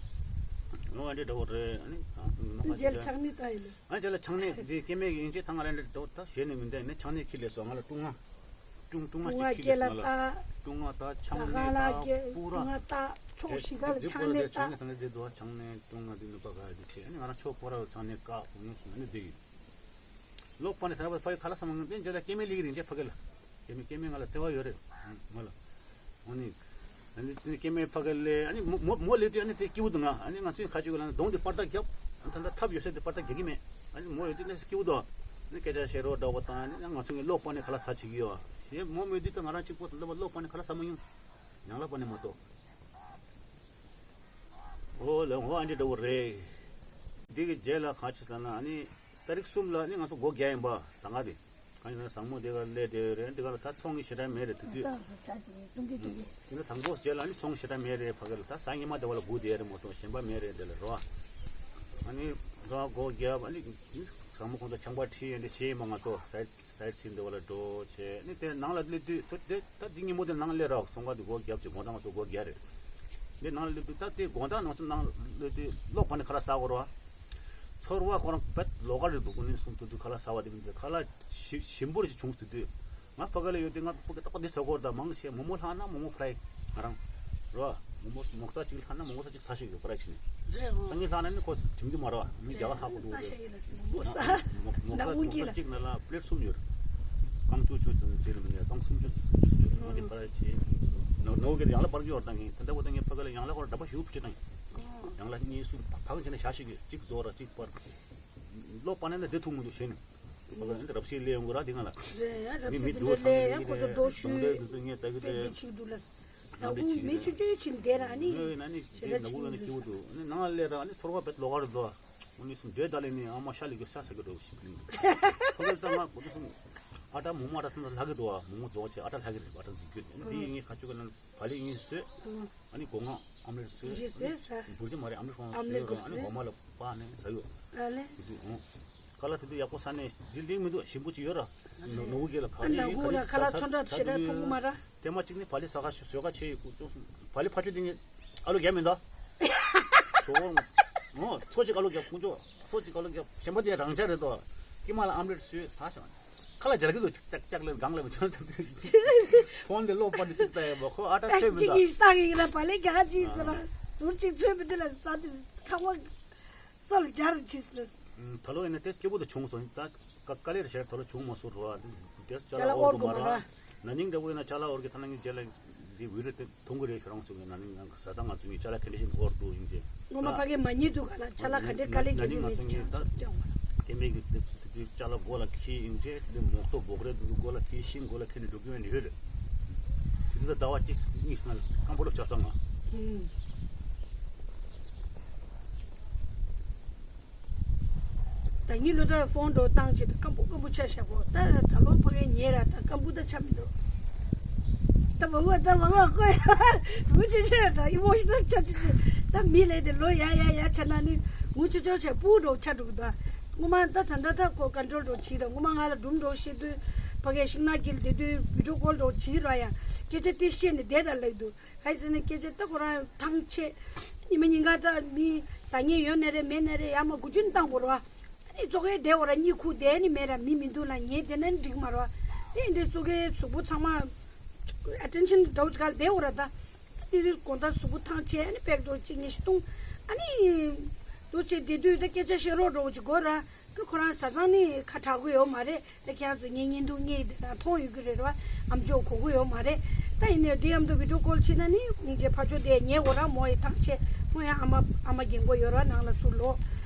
ངོ་ཨ་འདྲ་འདྲ་བོ་རེད་ཨ་ནི་ཨ་ནི་མོ་ཁ་ཅེ་ལ་ཆགས་ནི་ད་ཡིན་ཨ་ཅེ་ལ་ཆང་ནས་དེ་སྐྱེ་མེད་ཀྱི་ཡིན་ཅེ་ཐང་ང་རང་འདྲ་འདྲ་བོ་ད་བཤད་ནི་མི་འདུག་ཨ་ནི་ཆང་ནས་ཁྱི་ལས་སོ་ང་ལ་ཀྲུང་ང་ཀྲུང་ཀྲུང་ང་ཅིག་ཁྱི་ལས་སོ་ང་ལ་ཀྲུང་ང་ད་ཆང་ནས་ད་པུ་ར་ཆོག་ཤི་ག་ལ་ཆང་ནས་ད་ཆང་ནས་ད་ང་རང་ཆོག་པོ་ར་ཆང་ནས་ཀ་ཡོང་སོང་ཨ་ནི་དེ་ཡིན། གློག་པ་ནས་ཟེར་ན་ཕ་གི་ཁ་ལག་ཟ་མ་ཡོང་དེ་འཇལ་ལ་སྐྱེ་དམན་ལིག་རིང་འཇལ་ཕ་གི་ལ། སྐྱེ་དམན་སྐྱེ་དམན་ང་ལ་བརྩེ་བ་ཡོད་རེད། ང་ལ། ཨ་ནི། ཨ་ནི་དེ་སྐྱེ་དམན་ཕ་གི་ལ་ཨ་ནི་མོ་མོ་མོ་ལས་དུས་ཨ་ནི་དེ་སྐྱིད་པོ་འདུག་ང་ཨ་ནི་ང་ཚོའི་ཁ་ཅིག་ལ་གདོང་དེ་པར་ཏ་རྒྱབ། ཨ་ནི་ད་ལྟ་ཐབ་ཡོད་ས་དེ་པར་ཏ་རྒྱག་གི་མེད། ཨ་ནི་མོ་ཡོད་དུས་ནི་སྐྱིད་པོ་འདུག་ཨ་ནི་སྐད་ཆ་བཤད་རོགས་འདྲ་བོ་དང་ཨ་ནི་ང་ཚོ་ངའི་གློག་པ་ནས་ཁ་ལག་ཟ་བྱེད་ཀྱི་ཡོད། ཞེས་མོ་མེད་དུས་ད་ང་རང་གཅིག་པོ་ད་ལྟ་བ་གློག་པ་ནས་ཁ་ལག་ཟ་མ་ཡོང་། ཡང་ལག་པ་ནས་མ་གཏོགས། ཨོ་ལེ་ཨོ་ཨ་འདྲ་འདྲ་བོ་རེད། འདི་གི་རྗེས་ལ་གང་ཅི་ཟེར་ན་ཨ་ནི་ཏ་རིག་གསུམ་ལ་ཨ་ནི་ང་ཚོ་སྒོ་རྒྱག་ཡིན་པ་ཟ་ང་དེ། གང་ཡིན་ན་བཟང་མོ་དེ་ག་སླེབས་བསྡད་རེད། འདི་ག་ལ་ད་ཚོང་གི་ཞེ་དྲག་མེད་རེད་དེ་དུས། ཨ་ད་ཆ་ཅིག་ཏུང་གི་ཏུང་གི། དེ་ནས་བཟང་པོ་རྗེས་ལ་ཨ་ནི་ཚོང་ཞེ་དྲག་མེད་རེད་ཕ་གི་ལ་ད་གཟའ་ཉི་མ་དེ་བ་ལ་སྒུག་བསྡད་རེད་མ་གཏོགས་གཞན་པ་མེད་རེད་དེ་ལ་རོ། ཨ་ནི་རོ་སྒོ་རྒྱབ་ཨ་ནི་བཟང་མོ་ཁོང་ཚོ་ཆང་པ་ཁྲིད་ཡོད་འདི་བྱེད་ཡིན་པ་ང་ཚོ་སའིཌ་སའིཌ་སིན་འདི་བ་ལ་འགྲོ་བྱས་ཨ་ནི་དེ་ནང་ལ་སླེབས་དུས་ད་དེ་ད་འདི་ཉིན་མོ་དེ་ནང་སླེབས་རོགས་ཚོང་ཁང་དེ་སྒོ་རྒྱབ་ཅིག་དགོང་དག་ང་ཚོ་སྒོ་རྒྱབ་རེད། འདི་ནང་ལ་སླེབས་དུས་ད་དེ་དགོང་དག་ནང་ཚོ་ནང་སླེབས་དུས་གློག་པ་ནས་ཁ་ལག་ཟ་དགོས་རེད་བ། ཚོར་བ་ཁོ་རང་བེད་ལོག་ག་རེད་འདུག་ཁོ་ནི་གསུང་ཐུག་དུས་ཁ་ལག་ཟ་བ་དེ་མི་འདུག་ཁ་ལག་ཞིམ་ཞིམ་པོ་ཞིག་བྱུང་སོང་དུས་ང་ཕ་ག་ལ་ཡོད་དུས་ང་ཕ་གི་རྟག་པར་འདི་ཟ་དགོས་རེད་ད་མང་ཆེ་མོག་མོག་ལྷག་ན་མོག་མོག་ཕ་རའི་ང་རང་རེད་བ། མོག་མོག་མོག་ཚ་གཅིག་ལྷག་ན་མོག་མོག་ཚ་གཅིག་ཟ་ཤེས་ཀྱི་ཕ་རའི་བྱས་ནས་རེད་འོ། སང་ཉིན་ལྷག་ན་ནི་ཁོ་དྲིམ་གྱི་མ་རེད་བ་མི་རྒྱ་ག་ཧ་གོ་འདུག་རེད། མོག་ཚ་མོག་ཚ་གཅིག་ནང་ལ་པླེ་ཊི་གསུམ་ཡོད་རེད། རྐང་བཅུ་བཅུ་ཙམ་ཟེར་ནས་མི་ཉན་རྐང་སུམ་ཅུ་སུམ་ཅུ་ཟེར་ནས་ཕ་རའི་བྱས་ནོ་ནོ་གི་ཡང་ལ་པར་གྱི་ཡོད་རེད་ད་ངས་ད་ལྟ་བ་ད་ངས་ཕ་ག་ལ་ཡང་ལ་ཁོ་ར་འདྲ་པ་ཞུ་བུ་ཅི་དང་། ཡང་ལ་གཉིས་གསུམ་ཕ་ག་བྱས་ནས་བཞག་ཤེས་ཀྱི་གཅིག་བཟོ་ར་གཅིག་པར། གློག་པ་ནས་འདི་ཐུག་མི་འདུག་ཞེས་ནས། ཁོ་ལ་འདི་རབ་ཤེས་ལས་ཡོང་གི་ར་དེ་ང་ལ། རེད་ཡ་རབ་མི་ཤེས་མི་འདི་འདུག་འདྲ་ལས་ཡ་ཁོ་ཚོ་རྡོ་ཞུས། གདོང་འདྲ་འདི་ཚོ་ངས་ལྟ་གི་པེ་རེད། འདི་ཆིག་འདུག་ལ། ད་ཁོ་མི་ཆུ་ཆུའི་ཆིན་དེ་ར་ནི། ངས་ན་ནི་ཞེ་དྲག་ཆིག་ནག་པོ་ཡོད་ན་སྐྱིད་པོ་འདུག་ནི་ནང་ལ་སླེབས་ར་ནི་ཚོར་བ་བེད་ལོག་ག་རེད་འདུག་ཨ་ནི་སུ་འདོད་ད་ལས་ནི་ཨ་མ་ཤ་ལི་གི་ཤ་ཟ་གི་འགྲོ་ཞིག་ལིང་འདུག་ཁོ་ལ་ད་ང་གོ་ཏུ་སུ་ཨ་ཏ་མོ་མོ་ཨ་ཏ་སུ་ལྷ་གི་འདུག་མོ་མོ་རྫོགས་ཆེ་ཨ་ཏ་ལྷ་གི་རེད་ཨ་ཏ་འཛུགས་རྒྱུ་ནི་འདི་ངས་ཁ་ཆུ་ག་ན། བ་ལི་གཉིས་བཟོས། ཨ་ནི་སྒོ་ང་ཨམ་ལེ་ཊི་བཟོས། འབུར་ཅི་ཟེར་ས། འབུར་ཅི་མ་རེད་ཨམ་ལེ་ཊི་ཁོང་ཨམ་ལེ་ཊི་བཟོས་རོ་ཨ་ནི་སྒོ་མ་ལ་པ་ནས་ཟ་ཡོད། ཨ་ལེ། དེ་དུས་ཨོ། ཁ་ལག་དེ་དུས་ཡག་པོ་ཟ་ནས་འདི་ལིང་མི་འདུག་ཞིམ་པོ་ཅིག་ཡོད་ར། ནོ་ནོ་བུ་གེ་ལ་ཁ་ཨ་ལི་ནག་པོ་ཁ་ལི་ར་ཁ་ལག་ཚོན་ཁྲ་ཆེ་ར་མཐོང་གི་མ་ར། དེ་མ་གཅིག་ནི་བ་ལི་ཟ་ཁ་ཤོད་ཁ་ཆེ་ཡི་ཀུ་ཅོ་བ་ལི་ཕ་ཆུ་དེ་ངས་ཨ་ལོ་རྒྱ་མི་འདུག་ཆོ་ཨོ་ཚོ་ཅིག་ཨ་ལོ་རྒྱ་ཀུ་ཅོ་ཚོ་ཅིག་ཨ་ལོ་རྒྱ་ཞིམ་པོ་དེ་རང་ཆ་རེད་དོ། ཀི་མ་ལ་ཨམ་ལེ་ཊི་བཟོས་ད་ཤང་། ཁ་ལ་རྒྱལ་གི་འདུག་ཅག་ཅག་ལས་གང་ལས་མི་ཆོག་ཕོན་དེ་ལོག་པ་འདི་ཏིག་ལྟ་ཡ་མོ་ཁོ་ཨ་ཏྲ་ཆོས་མི་གཅིག་འདུག་གིས་ལྟ་གི་ཡིན་ན་བ་ལས་ག་ཅིག་ཟེར་ལ་ཟུར་གཅིག་ཚོད་མི་འདུག་ལ་ས་དེ་ཁ་བ་སོལ་སྦྱར་གྱིས་ལ། ད་ལོ་ཡིན་ན་དེ་སྐྱོ་པོ་དུ་བྱུང་སོང་ད་ཀ་ཀ་ལེར་ཞེར་ད་ལོ་བྱུང་མ་སོང་རོ་ཨ་དེ་ཅ་ལག་ཅ་ལག་དབོར་དགོས་མ་ར། ན་ནིང་འདྲ་བོ་ཡིན་ན་ཅ་ལག་དབོར་གི་ཐ་ན་ངའི་རྗེས་ལ་འདི་བི་རི་དེ་མཐོང་གི་རེད། ཁྱོད་རང་ཚོ་གི་ན་ནིང་ང་ཟ་ད་ང་ཚོ་གཉིས་ཅ་ལག་ག་འདྲ་ཞིག་དབོར་འདུག་ཡིན་ཅེ། ངོ་མ་ཕ་གི་མ་ཉེས་འདུག་ག་ལ་ཅ་ལག་ག་འདྲ་དཀའ་ལས་ན་ཁྱེད་ནིང་ང་ཚོ་གཉིས་ད་སྐྱེ་དམན་གི་དེ་དེ་ཅ་ལག་མགོ་ལ་འཁྱེར་ཡིན་ཅེ་དེ་མོག་ཏོ་སྦོག་རེ་དེ་མགོ་ལ་འཁྱེར་ཤིང་མགོ་ལ་འཁྱེར་ནས་འགྲོ་གི་ཡོད་ནི་ཡོད་རེད། དེ་དུས་ད་ཟླ་བ་གཅིག་གཉིས་ན་སྐམ་པོ་ལོ་ཆགས་སོང་ང་། ད་ཉིན་ལོ་ད་ཕོན་འགྲོ་བཏང་བྱེད་དུ་སྐམ་པོ་སྐམ་པོ་ཆ་བཞག་གོ་ད་ད་ལོ་ཕ་གའི་ཉེ་ར་ད་སྐམ་པོ་ད་ཆ་མི་འདུག་ད་བ་བ་ད་བ་བ་ཀོ་ཡ་མུ་ཆེ་ཆེ་ད་ཨི་མོ་ཤི་ནལ་ཆ་ཆེ་ཆེ་ད་མི་ལས་དེ་ལོ་ཡ་ཡ་ཡ་ཆ་ན་ནི་མུ་ཆེ་ཆོ་ཆེ་སྤུ་འགྲོ་ཆ་འགྲོ་གི་ད་ངོ་མ་ད་ད་ད་ད་ཁོ་ཀོན་ཊོལ་འགྲོ་བྱེད་ད་ངོ་མ་ང་ལ་སྒྲུང་འགྲོ་བཤད་དུས་ཕ་གའི་ཤིང་ནགས་དཀྱིལ་དེ་དུས་བི་ཌིའོ་ཀོལ་འགྲོ་བྱེད་ར་ཡ་སྐད་ཆ་དེ་བཤད་ནས་བསྡད་ད་ལེགས་འདུག་ག་ཟེར་ན་སྐད་ཆ་ད་ཁོ་རང་ཐང་ཆད། ཉི་མ་ཉིན་གང་ད་མི་ཟ་ཉེ་ཡོད་ནས་རེད་མེད་ནས་རེད་ཡ་མ་དགུ་རྒྱུན་བཏང་དགོས་ར། ཨ་ནི་ཙོ་གའི་བསྡད་འོ་ར་གཉིད་ཁུག་བསྡད་ནི་མེད་ར་མི་མི་འདུག་ལ་ཉེ་བསྡད་ན་འགྲིག་མ་ར། ཨེ་འདི་ཙོ་གའི་གཟུགས་པོ་ཚང་མ་ཨ་ཊེན་ཤན་འདྲ་བོ་ཅིག་ག་ལ་བསྡད་འོ་ར་ད། ཨ་འདི་དུས་དགོང་དག་གཟུགས་པོ་ཐང་ཆད་ཨ་ནི་པེག་འགྲོ་གཅིག་ཉི་ཤུ་བཏུང་། ཨ་ནི་འདུག་བྱས་བསྡད་དུས་ད་སྐད་ཆ་བཤད་རོགས་འདྲ་བོ་ཅིག་དགོས་ར། ཁོ་རང་བཟའ་ཚང་ནི་ཁ་གྲག་གི་ཡོད་མ་རེད། ད་ཁྱེད་རང་ཚོ་ངའི་བརྙན་ཐུང་གཉིས་དེ་དག་མཐོང་ཡོད་ཀྱི་རེད་བ། ཨམ་ཅོག་གོ་གི་ཡོད་མ་རེད། ད་ཡིན་ནའི་དེ་མཉམ་དུ་བི་ཌིའོ་ཀོལ་བྱེད་ན་ནི་སྙིང་རྗེ་ཕར་ཕྱོགས་དེ་ཉལ་འོ་ར་མོ་ཡི་ཐང་ཆད་མོ་ཡང་ཨ་མ་ཨ་མ་རྒན་གོག་ཡོད་ར་ནང་ལ་ཚུར་ལོག་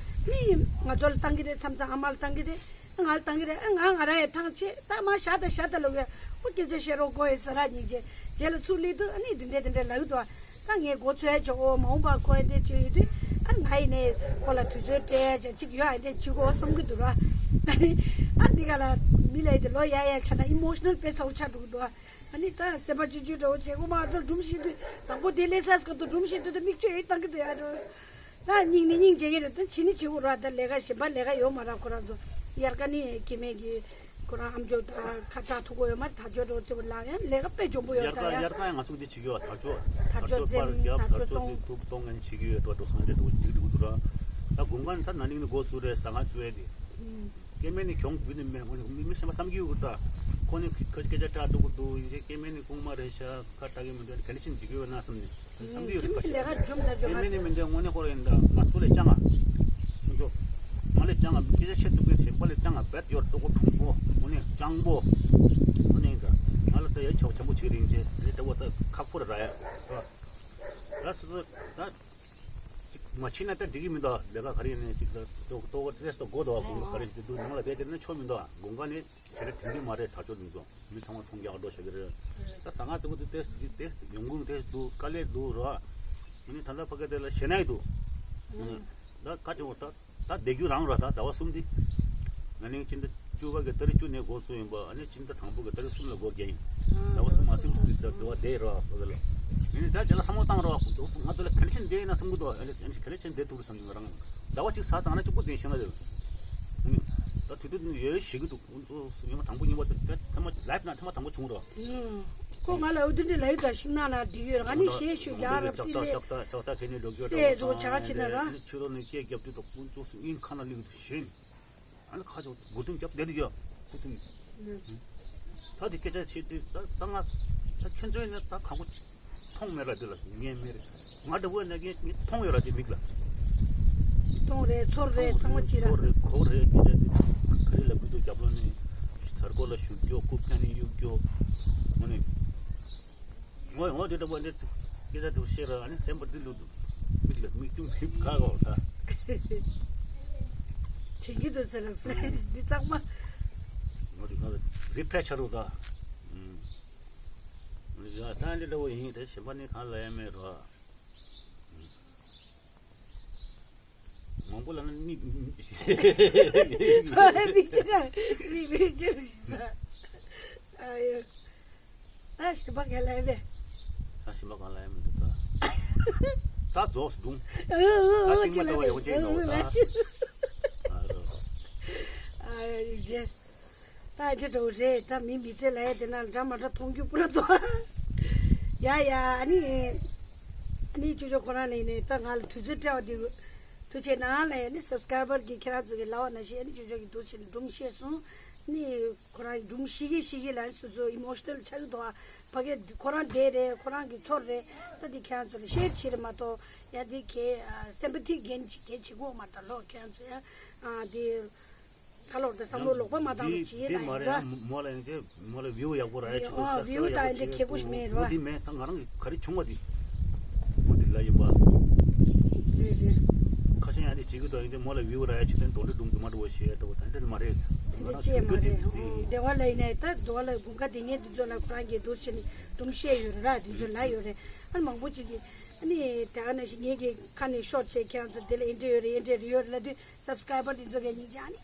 ནི་ང་ཚོ་ལ་བཏང་གི་རེད་མཚམས་མཚམས་ཨ་མ་ལ་བཏང་གི་རེད། ང་ལ་བཏང་གི་རེད་ཨ་ང་ང་ར་ཡི་ཐང་ཆད་ད་མ་ཤ་ད་ཤ་ད་ལོ་གི་ཨོ་སྐད་ཆ་བཤད་རོགས་གོ་ཡི་ཟ་ར་སྙིང་རྗེ་རྗེས་ལ་ཚུར་སླེབས་དུས་ཨ་ནི་དེ་འདྲས་དེ་འདྲས་ལབ་ཀྱི་འདུག་ད་ངས་མགོ་ཚོས་བྱ་འོ་མ་འོངས་པ་ཁོ་ཨེ་འདྲས་བྱེད་ཡོད་དུས་ཨ་ང་ཡིན་ནས་ཁོ་ལ་དུས་ཚོད་སྤྲད་བྱ་གཅིག་ཡོད་ཨེ་འདྲས་བྱེད་དགོས་བསམ་གི་འདུག་ར། ཨ་འདི་ག་ལ་མི་ལ་ཡི་དེ་ལོ་ཡ་ཡ་ཆ་ན་ཨི་མོ་ཤི་ནལ་དཔེ་ཚ་བོ་ཆགས་འགྲོ་གི་འདུག་ཨ་ནི་ད་སེམས་པ་ཅུ་ཅུ་འདྲ་བོ་བྱེད་དགོས་མ་ཚོར་སྒྲུང་བཤད་དུས་དང་པོ་དེ་ལས་ས་སྐབས་དུ་སྒྲུང་བཤད་དུས་ད་མིག་ཆུ་ཡིད་བཏང་གི་འདུག་ཡ་འགྲོ། ད་སྙིང་ནི་སྙིང་རྗེ་གི་རེད་ད་བྱེད་ནི་བྱེད་དགོས་ར་ད་ལས་ཀ་གཞན་པ་ལས་ཀ་ཡོད་མ་ར་ཁོ་རང་ཚོ་དབྱར་ཁ་ནི་སྐྱེ་དམན་གྱི་ཁོ་རང་ཨམ་ཅོག་དང་ཁ་བྲལ་ཐུབ་ཀྱི་ཡོད་མ་རེད། དར་ལྕོག་འགྲོ་ཚེ་བོ་ལག་ཡང་ལས་ཀ་དཔེ་འཇོན་པོ་ཡོད་དར་ད་ཡ། དབྱར་ཁ་ཡང་ང་ཚོ་འདི་བྱེད་ཀྱི་ཡོད་དར་ལྕོག་དར་ལྕོག་རྩེམ་རྒྱབ་དར་ལྕོག་ཙོང་། འདི་ཐུག་ཙོང་ངན་བྱེད་ཀྱི་ཡོད་འགྲོ་འགྲོ་སོང་འདྲེ་འགྲོ་འཇིག་འགྲོ་འདུག་ར། ད་དགུན་ཁ་ནི་ད་ན་ནིང་ནི་འགོ་ཚུགས་རེད་ཟ་ཁང་བཙུགས་ཡས་དེ། སྐྱེ་དམན་ནི་གྱོང་གུད་ནི་མེད་འོ་ནི་མི་མི་གཞན་པ་བསམ་གྱི་ཡོད་གི་ད། ཁོ་ནི་ཁ་སྐད་ཆ་བཀྲ་འགྲོ་གི་འདུག་ཡིན་ཅེ་སྐྱེ་དམན་ནི་རྐུན་མ་རེད་ཤག་ཁ་བཀྲ་གི་མི་འདུག་ག་འདྲ་ཕྱིན་འཇིག་གི་ཡོད་ན་བསམ་ནི། བསམ་གྱི་ཡོད་རེད་ཁ་ཤས་ལས་ཀ་འཇོམས་ད་འཇོམས་སྐྱེ་དམན་ནི་མི་འདུག་དངོས་གནས་ཁོ་རང་ཡིན་ད་ང་ཚོ་ལས་ཅང་ང་། ཁོང་ཚོ། ང་ལས་ཅང་ང་སྐད་ཆ་བཤད་ཐུབ་མཁན་གཞན་པ་ལས་ཅང་ང་རྦད་ཡོད་ལྟོ་གོ་གྲུང་པོ་དངོས་གནས་སྤྱང་པོ། དངོས་གནས་ཡིན་ད། ང་ལ་ད་ཡ་ཆེ་བ་ཆེན་པོ་བྱེད་ཀྱི་རེད་ཡིན་ཅེ་རེད་ལྟ་བུ་ད་ཁག་པོ་རེད་ར་ཡ། ད་སོ་སོ་ད། ཅིག་མ་ཕྱིན་ན་ད་འགྲིག་གི་མི་འདུག་ལས་ཀ་ག་རེ་ཡིན་ནའི་ཅིག་ད་ལྟོ་ལྟོ་གོ་ཏེ་སྟོ་གོ་འདུག་དགོང་ཁ་ག་རེ་ཞིག་ཏུ་ནང་ལ་བསྡད་དེ་ན་ཆོ་མི་འདུག་དགོང་ཁ་ནི་ཁྱེད་རང་དེང་དུས་མ་རེད་དར་ལྕོག་འདི་ཚོ་མི་ཚང་མ་ཚོང་རྒྱག་འགྲོ་ཞོག་གི་རེད། ད་ཟ་ང་ཙི་གུ་དུ་ཏེ་ཏེ་ཡོང་ཁུངས་ཏེ་འདུག་དཀའ་ལས་འདུག་རོ། ཨ་ནི་ད་ལྟ་ཕ་གི་དེ་ལ་ཞེ་ན་ཡི་འདུག་ད་ག་ཅུང་ད་ད་བསྡད་རྒྱུ་རང་རོ་ད་ཟླ་བ་གསུམ་འདི། ང་ནི་སྤྱི་ཟླ་བཅུ་པ་གི་ཏ་རིག་བཅུ་ནས་འགོ་བཙུགས་ཡིན་པ་ཨ་ནི་སྤྱི་ཟླ་དང་པོ་གི་ཏ་རིག་གསུམ་ལ་འགོ་བརྒྱབ་ཡིན། ཟླ་བ་གསུམ་མ་ཟིན་སུ་ད་འདུ་བ་བསྡད་རོ་ཕ་གི་ལ། ཡིན་ནི་ད་རྗེས་ལ་བསམ་བློ་བཏང་རོགས་ང་ཚོ་ལ་ག་འདྲ་ཞིག་བསྡད་ཡིན་ན་བསམ་གི་འདུག་ཨ་ནི་ག་འདྲ་ཞིག་བསྡད་ཐུབ་རེད་བསམ་གི་ང་རང་ཟླ་བ་གཅིག་ཟ་དང་ན་གཅིག་པུ་བསྡད་ཤེས་ན་རེད། ད་དུས་དུས་ཡོད་ཞིག་གི་འདུག་ཁོང་ཚོ་ཉི་མ་དང་པོ་ཉིན་པ་དེ་ཐ་མ་ལའིབ་ན་ཐ་མ་དང་པོ་བྱུང་རོགས། ཁོ་ང་ལ་འུ་དུ་འདི་ལའི་ད་ཤིང་ནགས་ན་འདི་ཡོད་ང་ནི་ཞེས་ཞུ་རྒྱ་རབ་སི་ལེ་ལྕགས་རྟ་ཁེ་ནི་ལོ་རྒྱུ་སེ་རོ་ཆ་ཆི་ན་ར་ཆུ་ལོ་ནི་སྐད་རྒྱབ་དུས་དང་ཀུན་ཙོག་སུ་ཨིན་ཁ་ན་ལིག་དུ་ཞེན། ཨ་ནི་ཁ་ཆོ་མགོ་ཐུམ་རྒྱབ་བསྡད་དུ་ཡོད་ཁུ་ཐུམ། ད་དེ་སྐད་ཆ་བྱེད་དུས་ད་ད་ང་ད་ཁྱོད་ཚོས་ནི་ད་གང་གོ་མཐོང་མེད་ར་དེ་ལ་ངས་མེད་རེད། ང་འདྲ་བོ་ན་ངས་ངས་མཐོང་ཡོད་ར་དེ་མིག་ལ། མཐོང་རེད་ཚོར་རེད་ཚང་མ་ཅི་ར། ཚོར་རེད་གོ་རེད་སྐད་ཆ་དེ་ག་རེ་ལབ་གི་འདུག་རྒྱབ་ལོགས་ནས་ཚར་སྐོར་ལ་ཞུགས་རྒྱོ་རྐུབ་ཀྱང་ནས་གཡུག་རྒྱོ་ངོ་ནས། ངོ་ངོ་དེ་འདྲ་བོ་འདི་སྐད་ཆ་དེ་བཤད་ར་ཨ་ནི་སེམས་པ་འདི་ལུག་འདུག་མིག་ལ་མིག་ཅུང་ཕིབ་ཁ་གོ་ད། དྲན་གི་འདུག་ཟེར་ར་ཕི་ལེ་ཤི་འདི་གཙང་མ། ངོ་དེ་ག་རེ་ཕྲེ་ཆ་རུ་ད། ཡ་ད་འདི་འདྲ་བོ་ཡིན་དེ་གཞན་པ་ནི་གང་ལ་ཡང་མེད་རོ། མང་པོ་ལ་ནི་མི་མི་ཆུ་ག་མི་མི་ཆུ་ས་ཨ་ཡོ། ད་ཞིམ་པ་ག་ལ་ཡིན་པས། ས་ཞིམ་པ་ག་ལ་ཡིན་མི་འདུག་ད། ད་རྫོགས་སུ་འདུང་། ཨ་ཨ་ཨ་ཅི་ལ་ཡོང་ཅེས་ནོ་ད། ཨ་ཡོ་ཡིན་ཅེ། ད་འདྲ་འགྲོ་རེད་ད་མི་མི་ཚེ་ལ་ཡ་དེ་ན་འདྲ་མ་འདྲ་མཐོང་རྒྱུ་པུ་ར་དོ། ཡ་ཡ་ཨ་ནི། ཨ་ནི་ཅོ་ཅོ་ཁོ་རང་ལ་ཡིན་ནས་ད་ང་ལ་དུས་ཚོད་སྤྲད་པ་དེ། ཐུགས་རྗེ་གནང་ལ་ཡ་ནི་སབ་སི་ཀ་རའི་བར་གྱི་ཁྱེད་རང་ཚོ་གི་ལ་བ་ན་ཤི་ཨ་ནི་ཅོ་ཅོ་གི་འདུག་ཕྱིན་སྒྲུང་བཤད་སོང་། ནི་ཁོ་རང་སྒྲུང་ཤེས་ཀྱི་ཤེས་ཀྱི་ལ་སོ་སོ་ཨི་མོ་ཤི་ནལ་ཆགས་ཀྱི་འདུག་ཨ། ཕ་གི་ཁོ་རང་བསྡད་རེད། ཁོ་རང་གི་ཚོར་རེད། ད་འདི་ཁྱེད་རང་ཚོ་ལ་ཤེར་བྱེད་རེད་མ་གཏོགས་ཡ་འདི་གའི་སེམ་པ་ཐིག་རྒན་གྱི་གལ་ཆེ་གོ་མ་རེད་ད་ལོ། ཁྱེད་རང་ཚོ་ཡ་ཨ་འདི་ཁ་ལོར་ད་བསམ་བློ་ལོག་པ་མ་བཏང་རོགས་བྱེད་ལ་ཡིན་པ། མོ་ལ་ཡང་ཅེ་མོ་ལ་བིའུ་ཡག་པོ་རག་ཡ་ཆེད་དུ་ཨ་བིའུ་དང་འདི་གལ་ཆེ་གོ་ཞིག་མེད་རོ། འདི་མེད་ད་ང་རང་གི་ག་རེ་བྱུང་བ་འདི། མོ་འདི་ལ་ཡིན་པ། རེད་རེད། ཁ་ཤས་ཡང་འདི་བྱེད་ཀྱི་འདུག་ཡིན་དེ་མོ་ལ་བིའུ་རག་ཡ་ཆེད་དུ་གདོན་འདྲེ་སྒྲུང་རྫུན་མ་འགྲོ་བ་ཞེས་ལྟ་བུ་ད་འདྲ་མ་རེད། ང་རང་བྱུང་རྒྱུ་འདི་འདི་བདེ་བ་ལ་ཡིན་ནའི་ད་བདེ་བ་ལ་དགུན་ཁ་དེ་ངས་འདི་ཚོ་ལ་ཁོ་རང་གིས་འདུག་བྱས་ནས་སྒྲུང་བཤད་ཡོད་རེད་ར། འདི་ཚོ་ལ་ཡོད་རེད། ཨ་ནི་མང་པོ་ཅིག་གིས་ཨ་ནི་དེ་ག་ནང་བཞིན་ངེད་ཀྱི་ཁ་ནས་ཤོར་བྱས་ཁྱེད་རང་ཚོ་དེ་ལ་ཨེ་འདྲ་ཡོད་རེད། ཨེ་འདྲ་ཡོད་རེད་ལབ་དུས། སབ་སི་ཀ་རའི་བར་དེ་ཚོ་གས་སྙིང་རྗེ་ནི།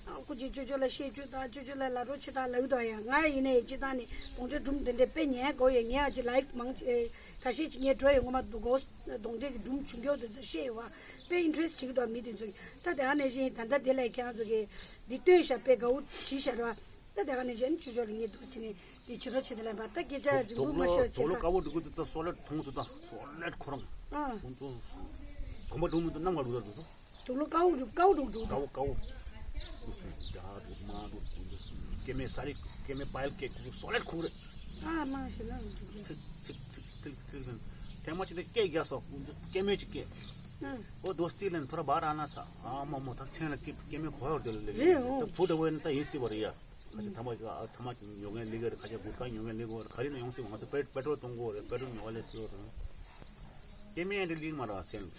ཨ་ཁུ་ཅིག་ཅོ་ཅོ་ལ་བཤད་རྒྱུ་དང་ཅོ་ཅོ་ལ་ལབ་རོགས་བྱེད་དང་ལབ་ཀྱི་འདུག་ཡ། ང་ཡིན་ནའི་སྤྱིར་བཏང་ནི་གདོན་འདྲེ་དཔེ་ཉན་དགོས་ཡ། ངས་ཨ་ཅི་ལའིབ་མང་ཆེ་ཁ་ཤས་ཅིག་ངས་འགྲོ་ཡི་ངོ་མ་འདུག་གོ། གདོན་འདྲེ་གི་སྒྲུང་བྱུང་རྒྱུ་དེ་ཚོ་བཤད་ཡོད་བ། དཔེ་ཨིན་ཊི་རེ་སི་བྱེད་ཀྱི་འདུག་མི་དེ་ཚོ་གིས། ད་དེ་ག་ནང་བཞིན་ད་ལྟ་དེ་ལ་ཁྱེད་རང་ཚོ་གིས་འདི་སྟོན་ཤག་དཔེ་དགའ་བོ་བྲིས་ཤག་ར། ད་དེ་ག་ནང་བཞིན་ཅོ་ཅོ་ལ་ངས་འདུག་བྱས་ནས་འདི་བྱེད་རོགས་བྱེད་དེ་ལབ་པ། ད་སྐད་ཆ་རིང་པོ་མ་ཤོད་བྱེད་ད། དོག་ལོ་དཀར་པོ་འདུག་གི་འདུག་ད་སོ་ལེ་མཐོང་འདུག་ད་སོ་ལེ་ཁོ་རང་ཨ་ཁོང་ཚོ་གོམ་པ་འགྲོ་མི་འདུག་གནམ་ག་འགྲོ་ད་འདུག་སོ། དུག་ལོག་དཀར་པོ་འདུག་དཀར་པོ་འདུག་དཀར་པོ་དཀར་པོ། རྒྱ་འདུག་དམར་འདུག་དཀར་པོ་འདུག་སྐྱེ་དམན་ས་རི་སྐྱེ་དམན་པ་ཡལ་སྐྱེ་ཁུག་སོ་ལེ་ཁུག་རེད། ཨ་མ་ཤི་ན་འདུག་གི། ཚིག་ཚིག་ཚིག་ཚིག་ཚིག་ལན། ཐེངས་མ་གཅིག་དེ་སྐད་རྒྱག་སོ། སྐྱེ་དམན་ཅིག་སྐད། ཨ་ཨོ་དོ་སྟི་ལན་ཐོ་ར་བ་ར་ན་ས་ཨ་མ་མོ་ཐག་ཆེན་ལ་སྐྱེ་སྐྱེ་དམན་གོ་ཡོར་དེ་ལ་ལེ་རེད། ཨོ་ད་བུ་ད་བོ་ཡིན་ད་ཡིན་སྲིད་པ་རེད་ཡ། ཁ་ཤས་ཐ་མ་ཨ་ཐ་མ་ཉོ་མཁན་ལི་ག་རེད། ཁ་ཤས་གུར་ཁ་ཉོ་མཁན་ལི་ག་རེད། ག་རེ་ན་ཡོང་སྲིད་པ། ང་ཚོ་པེ་པེ་ཊོལ་གཏོང་དགོས་རེད། པེ་ཊོལ་ཉོ་བ་ལས་སྲིད་པ་རེད། སྐྱེ་དམན་འདི་ལིག་མ་ར་སེམས།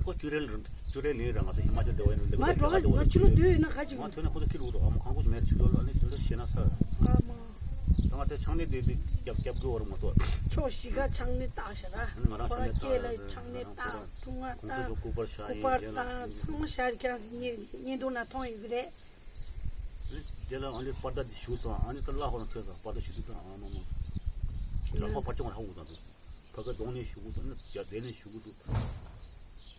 ཁོ་ཅུ་རེལ་ཅུ་རེལ་ལིན་ར། ང་ཚོ་ཧི་མ་ཅལ་དེ་བ་ཡིན་ལེགས་མ་པ་འགྲོ་དེ་བ་དེ་བ་ང་ཕྱི་ལོ་ཅུ་རེལ་དུས་ཡིན་ན་ཁ་ཅིག་ང་ཐོན་ན་ཁོ་ཚོ་ཁྱི་རུ་རོ། ཨ་མ་ཁང་ཁུ་ཅི་མེད་ཕྱི་ལོ་ལ་ནི་དེ་འདྲ་ཤེས་ན་ས། ཨ་མ། ད་ང་དེ་ཆང་ནི་དེ་དེ་རྒྱབ་རྒྱབ་དགོས་བར་མ་གཏོགས། ཕྱོགས་བཞི་ཀ་ཆང་ནི་བཏགས་ཤག་ར། ང་རང་ཁོ་ཆང་ནི་རང་སྐེ་ལ་བཏགས་ཆང་ནི་ང་རང་བཏགས། ཁོ་རང་ཁྲུང་ང་ཁོང་ཚོ་བཏགས། ཚོ་སྐུ་པར་ཤ་སྐུ་ཡིན་པར་རྗེས་ལ་བཏགས། ཚང་མ་ཤར་ཁྱང་བརྙན་བརྙན་ཐུང་ན་མཐོང་ཡོད་ཀྱི་རེད། རྗེས་ལ་ཨ་ནི་པར་ད་དེ་ཞུ་ཙང་ཨ་ནི་ད་ལ་ཧོ་ན་ཐོས་ཙང་པར་ད་ཞུ་དུས་ཙང་ཨ་མ་མ། ལ་ཧོ་པར་ཅོང་ཧ་འུ་ཙང་དུ། ཕ་ག་གདོང་ནས་ཞུ་གི་འདུག་ན་རྒྱ་དེ་ནས་ཞུ་གི་འདུག་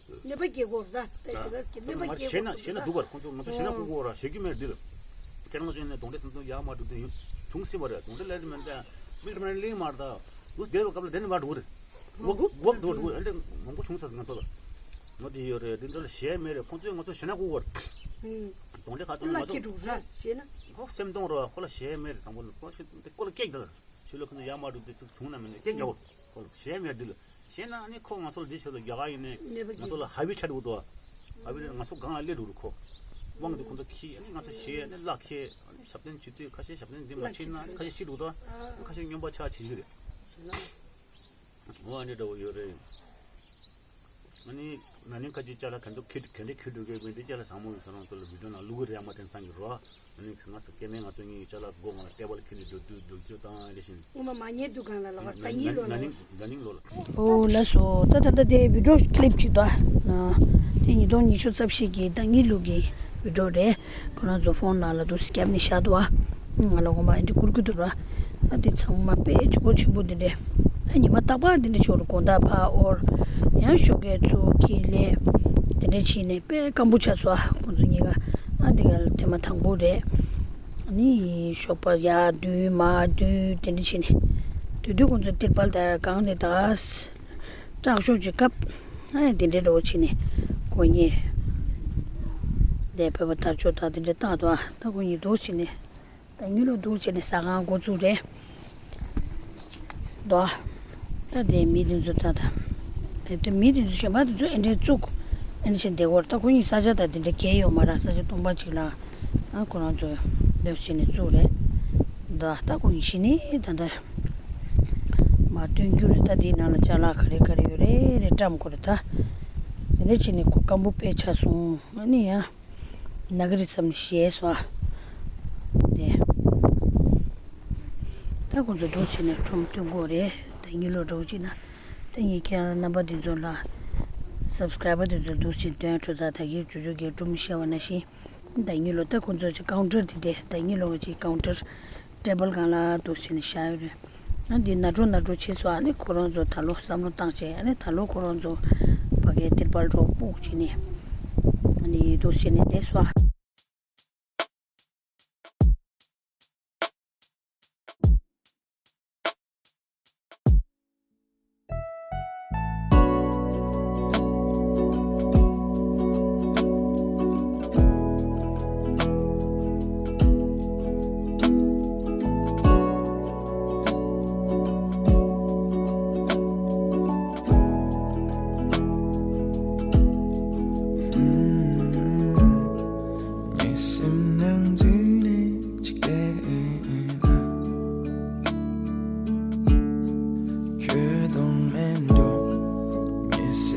ནད་པ་སྐྱེ་དགོས་ར། ད་དེ་ག་སྐྱེ་ནད་པ་སྐྱེ་ཞེ་ན་དགོས་ཞེ་ན་འདུག་གར་ཁོང་ཚོ་ང་ཚོ་ཞེ་ན་ཨོ་ཀུ་གོ་ར་ཞེ་རྒྱུ་མེད་འདི་ལ། ཁྱེད་རང་ཚོ་ནས་གདོན་འདྲེ་སེམས་ཚོ་ཡག་མ་འགྲོ་དུས་ཡོད་བྱུང་སྲིད་པ་རེད། གདོན་འདྲེ་ལས་མེད་ད་མིག་ལ་མེད་ལིང་མར་ད་དུ་བསྡད་པའི་སྐབས་ལ་དེ་ནས་མར་འགྲོ་གི་རེད། འོག་འོག་འགྲོ་འགྲོ་ཨ་འདྲེ་མང་པོ་བྱུང་ས་ང་ཚོ་ལ། ང་དེ་ཡོད་རེད། དེ་འདྲ་ལ་ཞེ་མེད་རེད། ཁོང་ཚོས་ང་ཚོ་ཞེ་ན་ཀུ་གོ་ར། གདོན་འདྲེ་ཁ་ཚོ་ང་ཚོ་ལ་ཁྱི་འགྲོ་ར་ཞེ་ན། ཁོ་སེམས་གཏོང་ར་ཁོ་ལ་ཞེ་མེད་རེད། དང་པོ་ལ་ཁོ་ཞེ་ཁོ་ལ་སྐད་ཀྱང་། ཆུ་ལོག་ཁོ་ཚོ་ཡར་མར་འགྲོ་དུས་ཚོད་བྱུང་ན་མིན་ན་སྐད་རྒྱག་གོ་ལ་གཞན་མེད་འདི་ལ། གཞན་ན་ནི་ཁོ་ང་ཚོ་ལ་འདི་ཆེད་དུ་རྒྱ་གར་ཡིན་ནས་ང་ཚོ་ལ་ཧ་བི་ཆ་འགྲོ་འདུག་ཧ་བི་ལ་ང་ཚོ་སྒང་ལ་སླེབས་འགྲོ་རུ་ཁོ། དབང་དུ་ཁོ་ཚོ་ཁྱི་ཨ་ནི་ང་ཚོ་གཞས་ཨ་ནི་བརླག་ཁྱི་ཨ་ནི་ཞབས་བརྟན་བྱེད་དུས་ཁ་ཤས་ཞབས་བརྟན་འདི་མ་བྱེད་ན་ཁ་ཤས་ཤི་འགྲོ་དང་ཁ་ཤས་སྨྱོན་པ་ཆགས་བྱེད་ཀྱི་རེད། འོ་ཨ་ནི་འདྲ་བོ་ཡོད་རེད། ཨ་ནི་ན་ནིང་ཁ་ཅིག་ཅ་ལག་ག་ཚོད་ཁྱེར་ག་འདྲ་ཁྱེར་འགྲོ་གི་མིན་འདི་ཅ་ལག་བཟང་མོ་ཡོད་ཁྱོད་རང་ཚོ་ལ་བི་ཌིའོ་ནང་བླུག་གི་རེད་ཡ་མ་དེང་སང་གི་རོ། ཨ་ནི་ང་ཚོ་སྐྱེ་དམན་ང་ཚོ་གཉིས་ཅ་ལག་སྒོ་ང་ལ་ཊེ་བལ་ཁྱེར་ནས་འགྲོ་དུས་འགྲོ་རྒྱུ་དང་ཨ་ལེ་བཞིན། སྔོན་མ་མ་ཉལ་དུས་གང་ལ་ལགས་ད་གཉིས་ལོ་ན་ལ། ནིང་ན་ནིང་ལོ་ལ། ཨོ་ལགས་སོ། ད་ད་ད་དེ་བི་ཌིའོ་ཀླིབ་ཅིག་ད་ན་དེ་ཉིས་སྟོང་ཉི་ཤུ་རྩ་བཞི་གི་ཟླ་གཉིས་ལོ་གི་བི་ཌིའོ་རེད། ཁོ་རང་ཚོ་ཕོན་ནང་ལ་འདུག་སེ་བརྒྱབ་ནས་བཞག་འདུག་ཨ། ང་ལ་ངོ་མ་ཨེ་འདྲ་བསྐུར་གྱི་འདུག་ར། ཨ་དེ་ཚང་མ་དཔེ་ལྗིད་ཁོག་ཆེན་པོ་འདི་འདྲས། ཨ་ཉི་མ་རྟག་པར་འདི་འདྲ་ཞོར་དགོང་དག་ཕར་དབོར། ཡང་ཞོགས་ཀས་ཚུར་ཁྱེར་སླེབས། འདི་འདྲ་བྱས་ནས་དཔེ་སྐམ་པོ་ཆགས་སོང་ཨ་ཁོང་ཚོ་གཉིས་ཀ། ཨ་འདི་ག་ལ་ཐེངས་མ་དང་པོ་རེད། ཨ་ནི་ཞོགས་པ་ཡར་འདུག་མར་འདུག་དེ་འདྲ་བྱས་ནས། དུས་དུས་ཁོང་ཚོ་ཏིར་པལ་དང་གང་ནས་ད། སྐྲག་ཤོས་ཀྱི་སྐབས། ཨ་དེ་འདྲའི་འདྲ་བོ་བྱས་ནས་ཁོ་གཉིས། དེ་བོད་པ་དར་ལྕོག་དང་དེ་འདྲ་བཏང་འདུག་ཨ་ད་ཁོ་གཉིས་འདུག་བྱས་ནས། ད་གཉིས་ལོ་འདུག་བྱས་ནས་ཟ་ཁང་འགོ་བཙུགས་རེད། འདུག་ཨ། ད་དེ་མི་དེ་ཚོ་ད་ད། དེ་དེ་མི་དེ་ཚོ་གཞན་པ་དེ་ཚོ་ཨེ་འདྲའི་བཙུགས། ཨེ་འདྲ་བྱས་བསྡད་ཡོད་རེད། ད་ཁོ་གཉིས་ས་ཆ་དང་དེ་འདྲ་གས་ཡོད་མ་རེད། ས་ཆ་སྟོང་པ་ཅིག་ལ། ཨ་ཁོ་རང་ཚོ་འདུག་བྱས་ནས་བཙུགས་རེད། འདུག་ཨ་ད་ཁོ་གཉིས་གཞི་ནས་ད་ད། མ་སྟོན་རྒྱུ་རེད། ད་དེའི་ནང་ལ་ཅ་ལག་ག་རེ་ག་རེ་ཡོད་རེད་རེད་བཀྲམ་དགོས་རེད་ད། དེ་འདྲ་བྱས་ནས་ཁོ་སྐམ་པོ་དཔེ་ཆགས་སོང་། ཨ་ནི་ཡ། ན་གི་རེད་བསམ་ནས་ཞེད་སོང་། དེ། ད་ཁོ་ཚོ་འདུག་བྱས་ནས་ཁྲོམ་སྟོན་དགོས་རེད། ད་གཉིས་ལོ་འགྲོ་གི་ན། ད་ངས་ཁྱེད་རྣམ་པ་འདི་ཚོ་ལ། སབ་སི་ཀ་རའི་བར་འདི་ཚོ་འདུག་བྱས་སྟོན་འཕྲོ་ཚ་ད་གི་ཇོ་ཇོ་གིས་སྒྲུང་བཤད་པ་ནང་བཞིན། ད་གཉིས་ལོ་ད་ཁོ་ཚོ་ཅིག་ཀའུན་ཊར་དེ་དེ་ད་གཉིས་ལོ་ཅིག་ཀའུན་ཊར། ཊེ་བལ་སྒང་ལ་འདུག་བྱས་ནས་བཞག་ཡོད་རེད། ཨ་འདི་ན་འགྲོ་ན་འགྲོ་བྱས་སོང་། ཨ་ནི་ཁོ་རང་ཚོ་ད་ལོ་བསམ་བློ་བཏང་བྱས་ཨ་ནི་ད་ལོ་ཁོ་རང་ཚོ་ཕ་གའི་ཏིར་པལ་རོགས་སྤུག་བྱས་ནས་ཨ་ནི་འདུག་བྱས་ནས་བསྡད་སོང་།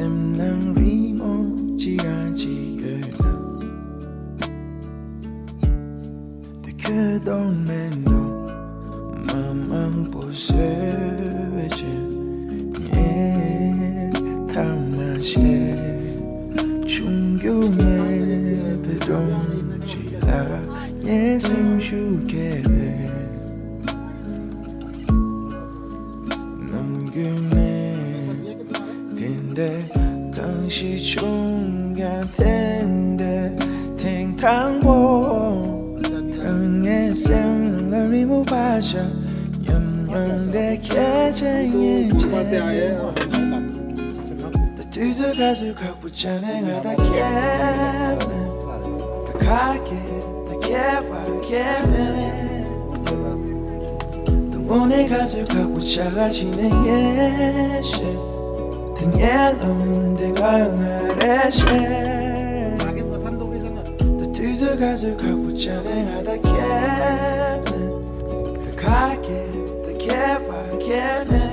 སེམས་ནང་རི་མོ་ཅི་རང་ཅི་ཡོད་ལ། དེ་ཁྱོད་གཏོང་མེད་ནོ། མ་མང་པོ་བཟོས་བྱས་ངས་ཐ་མ་བཤད། ཆུང་རྒྱུ་མེད་པའི་སྒྲོམ་གཅིག་ལ་ངའི་སེམས་ཤུགས་སྐྱེས་པས། ནམ་རྒྱུན་ནས་དེ་འདྲའི་གང་ཞིག་བྱུང་ཡང་དེ་འདྲའི་ཐེངས་དང་པོ། ད་ངའི་སེམས་ནང་ལ་རི་མོ་བ་ཤ་ཉམས་མྱོང་དེ་ཁྱད་ཆེ་ངེས་ཅན། ད་དུས་ཚོད་ག་ཚོད་ཁག་པོ་བྱས་ནས་ང་ད་ཁྱད་མེད། ད་ཁ་སྐད་ད་ཁྱད་པར་ཁྱད་མེད། ད་དངོས་གནས་ག་ཚོད་ཁག་པོ་བྱ་ག་ཕྱིན་ནས་ངས་ཤེས། ད་ངའི་ལམ་འདི་ང་ང་རེ་ཤེས། ད་དུས་ཚོད་ག་ཚོད་ཁག་པོ་བྱས་ནས་ང་ད་ཁྱད་མེད། ད་ཁ་སྐད་ད་ཁྱད་པར་ཁྱད་མེད།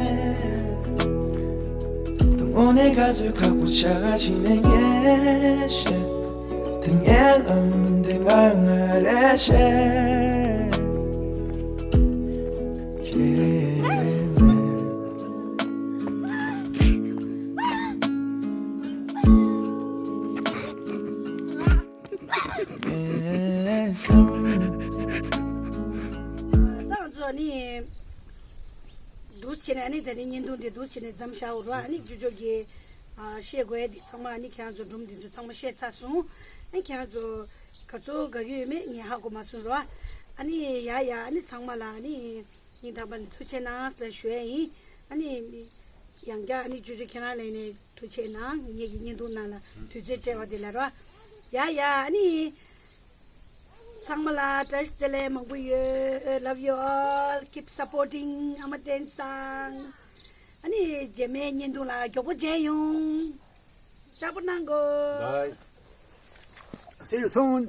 ད་དངོས་གནས་ག་ཚོད་ཁག་པོ་བྱ་ག་ཕྱིན་ནས་ངས་ཤེས། ད་ངའི་ལམ་འདི་ང་ང་རེ་ཤེས། ཁྱད་མེད། ངའི་སེམས། ད་ང་ཚོ་ནི་འདུག་བྱས་ནས་ཨ་ནི་ད་ནི་བརྙན་ཐུང་འདི་འདུག་བྱས་ནས་མཚམས་བཞག་རོགས། ཨ་ནི་ཅོ་ཅོ་གིས་ཨ་བཤད་དགོས་ཡ་འདི་ཚང་མ་ཨ་ནི་ཁྱེད་རང་ཚོ་སྒྲུང་འདི་ཚོ་ཚང་མ་བཤད་ཚར་སོང་། ཨ་ནི་ཁྱེད་རང་ཚོ་ག་ཚོད་དགའ་གི་ཡོད་མེད་ངས་ཧ་གོ་མ་སོང་རོགས། ཨ་ནི་ཡ་ཡ་ཨ་ནི་ཚང་མ་ལ་ཨ་ནི་སྙིང་ཐག་པ་ནས་ཐུགས་རྗེ་གནང་ཟེར་ཞུ་ཡ་ཡིན། ཨ་ནི་ཡང་བསྐྱར་ཨ་ནི་ཅོ་ཅོ་ཁྱེད་རང་ལ་ནས་ཐུགས་རྗེ་གནང་། ངེད་ཀྱི་བརྙན་ཐུང་ནང་ལ་དུས་ཚོད་སྤྲད་པ་དེ་ལ་རོགས། ཡ་ཡ་ཨ་ནི། ཚང་མ་ལ་བཀྲ་ཤིས་བདེ་ལེགས་མང་པོ་ཡོད། Love you all. Keep supporting ཨ་མ་བསྟན་བཟང་། ཨ་ནི་རྗེས་མའི་བརྙན་ཐུང་ལ་མགྱོགས་པོ་མཇལ་ཡོང་། ལྕགས་པོ་གནང་གོ། Bye. See you soon.